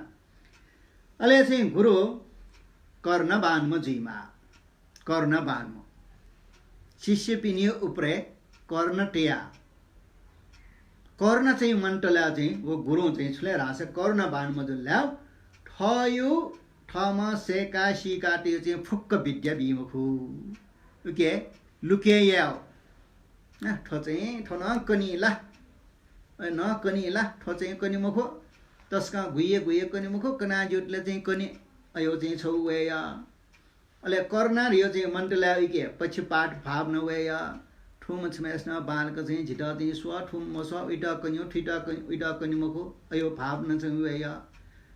अले चाहिँ गुरु कर्णबानम्ह जुइमाः। कर्णबानम्ह। शिष्यपिनिगु उपरे कर्ण तया। कर्ण चाहिँ मन्त ला चाहिँ व गुरुं चाहिँ छु ले धाःसा कर्णबानम्ह जुल ला थःगु थःम्हं सय्का सीका तया चाहिँ फुक्क विद्या बी मखु। उकिं लुकय् यायेगु। ना, थ्व चाहिँ थ्व नं कनी ला, अय् नं कनी ला, थ्व चाहिँ कनी मखु। तसकं गुइया गुइया कनी मखु, कना जुयातले चाहिँ कनी। अय् चाहिँ छगू वय् या। अले करुणा धयो चाहिँ मन्त ला उइके पक्षपात भाव नं वय् या। थुम्ह छम्हय्सिनं बांलाक चाहिँ झीत चाहिँ स्व, थुम्ह मस्व, उइत कन्यो, थुइत कन्यो, उइत कन्यो मखु, अय् भाव नं चाहिँ वय् या।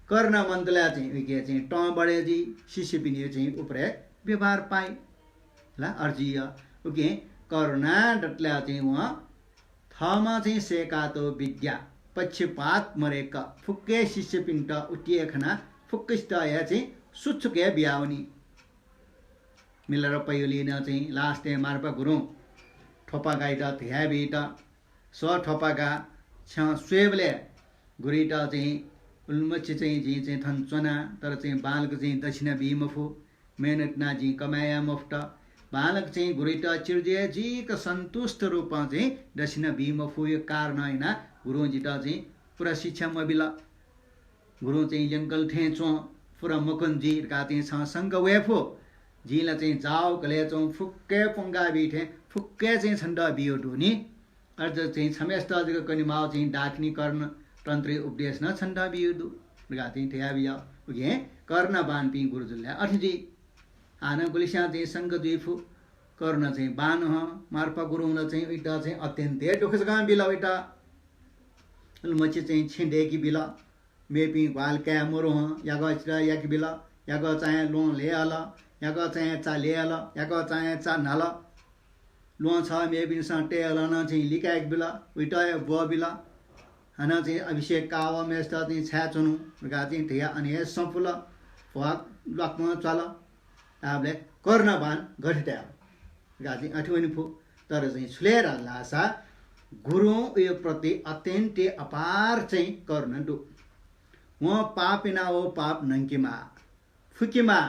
करुणा मन्त ला चाहिँ उइके चाहिँ तं बढे जुइ, शिष्यपिनियो चाहिँ उपरे व्यवहार पाइ। ला अर्जिय। उकिं करुणा दतला चाहिँ वं थःम्हं चाहिँ सय्कातःगु विद्या पक्षपात मरय्क फुक्क हे शिष्यपिन्त उतिए खना फुक्कसित हे चाहिँ सुचुक हे बियावनी। मिलारेपायुलिं नं चाहिँ last-य् मार्पा गुरुं थ्वपागायात धयाबीत, स्व थ्वपागा, छं स्वयेबलय् गुरुइत चाहिँ उलिमछि चाहिँ जिं चाहिँ थन च्वना, तर चाहिँ बांलाक चाहिँ दक्षिणा बी मफु। मेहनत याना जिं कमाय् याये मफुत। बांलाक चाहिँ गुरुइत चिरजय जुइक सन्तुष्ट रूपं चाहिँ दक्षिणा बी मफुया कारणं यानाः गुरुं जितः चाहिँ पुरा शिक्षा मबिल। गुरुं चाहिँ ल्यंकल थें च्वं, पुरा मकन जुइ धकाः चाहिँ छं शंका वये फु। जिं ला चाहिँ जाःगु घलय् च्वं फुक्क हे प्वंका बी थें फुक्क हे चाहिँ छन्त बियो दु नि। अझ चाहिँ छम्हय्सित जक कनेमाःगु चाहिँ दाकिनी कर्ण तन्त्रया उपदेश नं छन्त बियो दु धकाः चाहिँ धयाबिया। उकिं कर्ण बानपिं गुरु जुल ला अथे जुइ। हानं गुलिस्यां चाहिँ शंका जुइ फु। कर्ण चाहिँ बान हं, मार्पा गुरुं ला चाहिँ उइत चाहिँ अत्यन्त हे दुःख जकं बिल उइत। उलिमछि चाहिँ छेँ दय्के बिल। मेपिं ग्वाल काये मरु हं, याकः चिता याके बिल, याकः चायां ल्वहं लय् हल, याकः चायां चा लय् हल, याकः चायां चा न्हाल। ल्वहं छः मेपिन्सं तये हलं चाहिँ लिकाय्‌के बिल, उइत हे ब्वः बिल। हानं चाहिँ अभिषेक काः वःम्हय्‌सित चाहिँ छाय् च्वनु धकाः चाहिँ धयाः अन हे सपुल, भ्वाक ल्वाकं च्वाल। धाःबलय् करुणावान गथे धायेगु धकाः चाहिँ अथे वने फु। तर चाहिँ छु ले धाःसा गुरुं उयो प्रति अत्यन्त अपार चाहिँ करुणा दु। वं पाप यानाः व पाप न्हंकेमाः, फुकेमाः,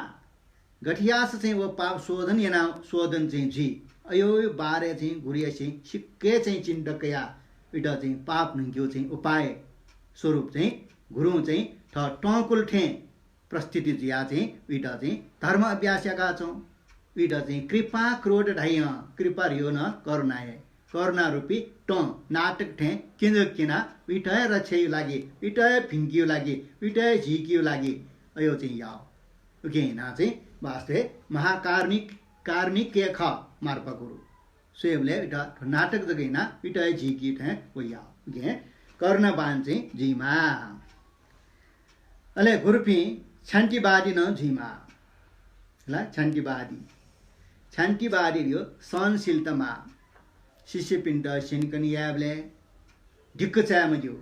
गथे याःसा चाहिँ व पाप शोधन यानाः शोधन चाहिँ जुइ, अयो बारे चाहिँ गुरुया चाहिँ सिक्क हे चाहिँ चिन्ता कयाः उइत चाहिँ पाप न्हंकेगु चाहिँ उपाय स्वरूप चाहिँ गुरुं चाहिँ थः टंकुल थें प्रस्तुति जुयाः चाहिँ उइत चाहिँ धर्म अभ्यास याकाच्वं। उइत चाहिँ कृपा क्रोध धाइ हं, कृपा ह्यू नं करुणा हे। करुणा रूपी तं नाटक थें किंजक किनाः उइत हे रक्षाया लागि, उइत हे भिंकेया लागि, उइत हे झीकेया लागि अयो चाहिँ याः। उकिं यानाः चाहिँ वास्तवय् महाकारुणिक, कारुणिक हे खः मार्पा गुरु। स्वयेबलय् उइत थ्व नाटक जक यानाः उइत हे झीके थें व याः। उकिं करुणावान चाहिँ जुइमाः। अले गुरुपिं क्षान्तिवादी नं जुइमाः। हला, क्षान्तिवादी। क्षान्तिवादी धयो सहनशीलता माः। शिष्यपिन्त स्यनेकने यायेबलय् दिक्क चाये मज्यू।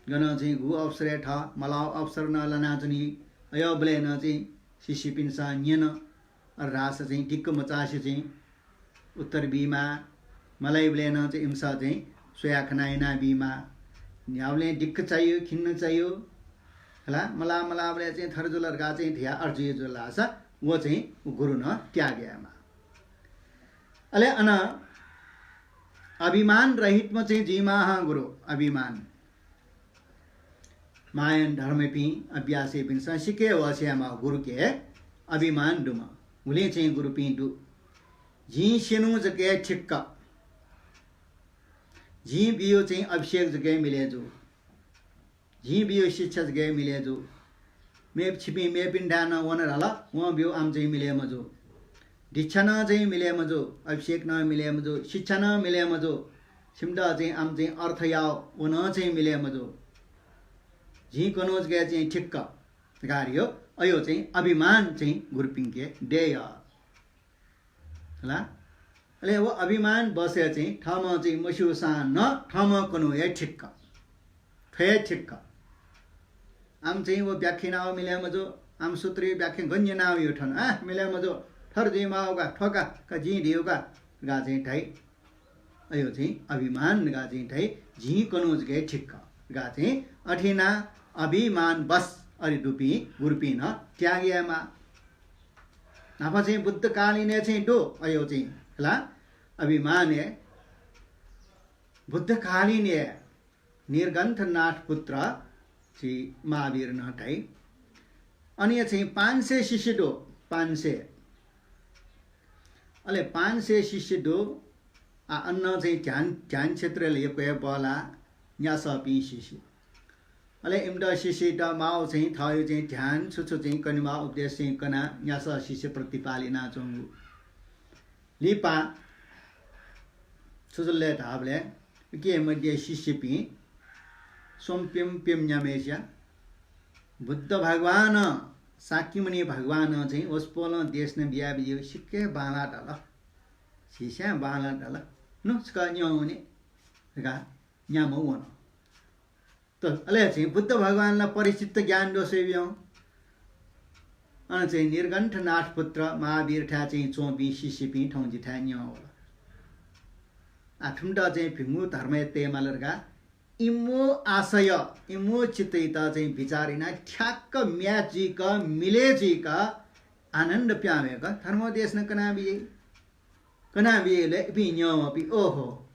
गनं चाहिँ गु अवसरय् थः मलाव अवसर नं लानाच्वनी। अय्‌बलय् नं चाहिँ शिष्यपिन्सं न्यन, अले धाःसा चाहिँ दिक्क मचासे चाहिँ उत्तर बीमाः। मलाइबलय् नं चाहिँ इमिसं चाहिँ स्वयाः खनाः यानाः बीमाः। न्ह्याबलें दिक्क चाइयो, खिन्न चाइयो। हला, मला मलाबलय् चाहिँ थथे जुल धकाः चाहिँ धयाः अथे जुइ जुल धाःसा व चाहिँ गुरु नं त्याग यायेमाः। अले अन अभिमान रहितम्ह चाहिँ जुइमाः हं गुरु, अभिमान। मायन धर्मपिं अभ्यासीपिन्सं सिक्क हे होश यायेमाः गुरुके अभिमान दुम्ह। गुलिं चाहिँ गुरुपिं दु, जिं स्यनु जक हे ठिक्क, जिं बियो चाहिँ अभिषेक जक हे मिले जू, जिं बियो शिक्षा जक हे मिले जू। मेप-, छिपिं मेपिन्थाय् नं वन धाल, वं बियो आम चाहिँ मिले मजू। दीक्षा नं चाहिँ मिले मजू, अभिषेक नं मिले मजू, शिक्षा नं मिले मजू। छिमित चाहिँ आम चाहिँ अर्थ याः व नं चाहिँ मिले मजू। जिं कन्हु जक हे चाहिँ ठिक्क धकाः धयो, अयो चाहिँ अभिमान चाहिँ गुरुपिंके दय्। हला? अले व अभिमान बसय् चाहिँ थःम्हं चाहिँ मस्यूसां नं थःम्हं कन्हु हे ठिक्क। थ्व हे ठिक्क। आम चाहिँ व व्याख्या यानाः मिले मजू, आम सूत्रया व्याख्या गन यानाः यो थन, आ, मिले मजू, थर जुइमाः का, थ्व का, का जिं धयो का, धकाः चाहिँ धाइ। अयो चाहिँ अभिमान धकाः चाहिँ धाइ, जिं कन्हु जक हे ठिक्क धकाः चाहिँ अथे यानाः अभिमान बस अथे दुपिं गुरुपिं नं त्याग यायेमाः। न्हापा चाहिँ बुद्धकालीन हे चाहिँ दु, अयो चाहिँ, हला, अभिमान हे बुद्धकालीन हे निर्गन्थनाथ पुत्र चाहिँ महावीर नं धाइ। अन हे चाहिँ पाँच सय शिष्य दु, पाँच सय। अले पाँच सय शिष्य दु, आ, अन नं चाहिँ ध्यान, ध्यान क्षेत्रय् यक्व हे बल्लाः न्यासःपिं शिष्य। अले इमित शिष्यत माःगु चाहिँ थःगु चाहिँ ध्यान छु छु चाहिँ कनेमाः उपदेश चाहिँ कनाः न्यासः शिष्य प्रतिपाल यानाच्वंगु। लिपा छु जुल ले धाःबलय् उकी मध्ये शिष्यपिं स्वम्ह प्यम्ह प्यम्ह न्याम्हय्‌सिया बुद्ध भगवानं, शाक्यमुनि भगवानं चाहिँ वसपोलं देशना बियाबिज्याःगु सिक्क हे बांलाः धाल। झीसं बांलाः धाल। नु छकः न्यं वने धकाः न्याम्ह वन। त अले चाहिँ बुद्ध भगवानला परिचित ज्ञान दु स्वयाबिज्याहुँ। अन चाहिँ निर्गन्थनाथ पुत्र महावीरथाय् चाहिँ च्वंपिं शिष्यपिं थौं जिथाय् न्यं वल। आ, थुमित चाहिँ भिंगु धर्मय् तयेमाल धकाः इमिगु आशय, इमिगु चित्तयात चाहिँ विचार यानाः ठ्याक्क match जुइक, मिले जुइक आनन्द प्याहां वय्‌क धर्मोपदेश नं कनाबिज्याइ। कनाबिज्याइबलय् इपिं न्यं वःपिं, ओहो,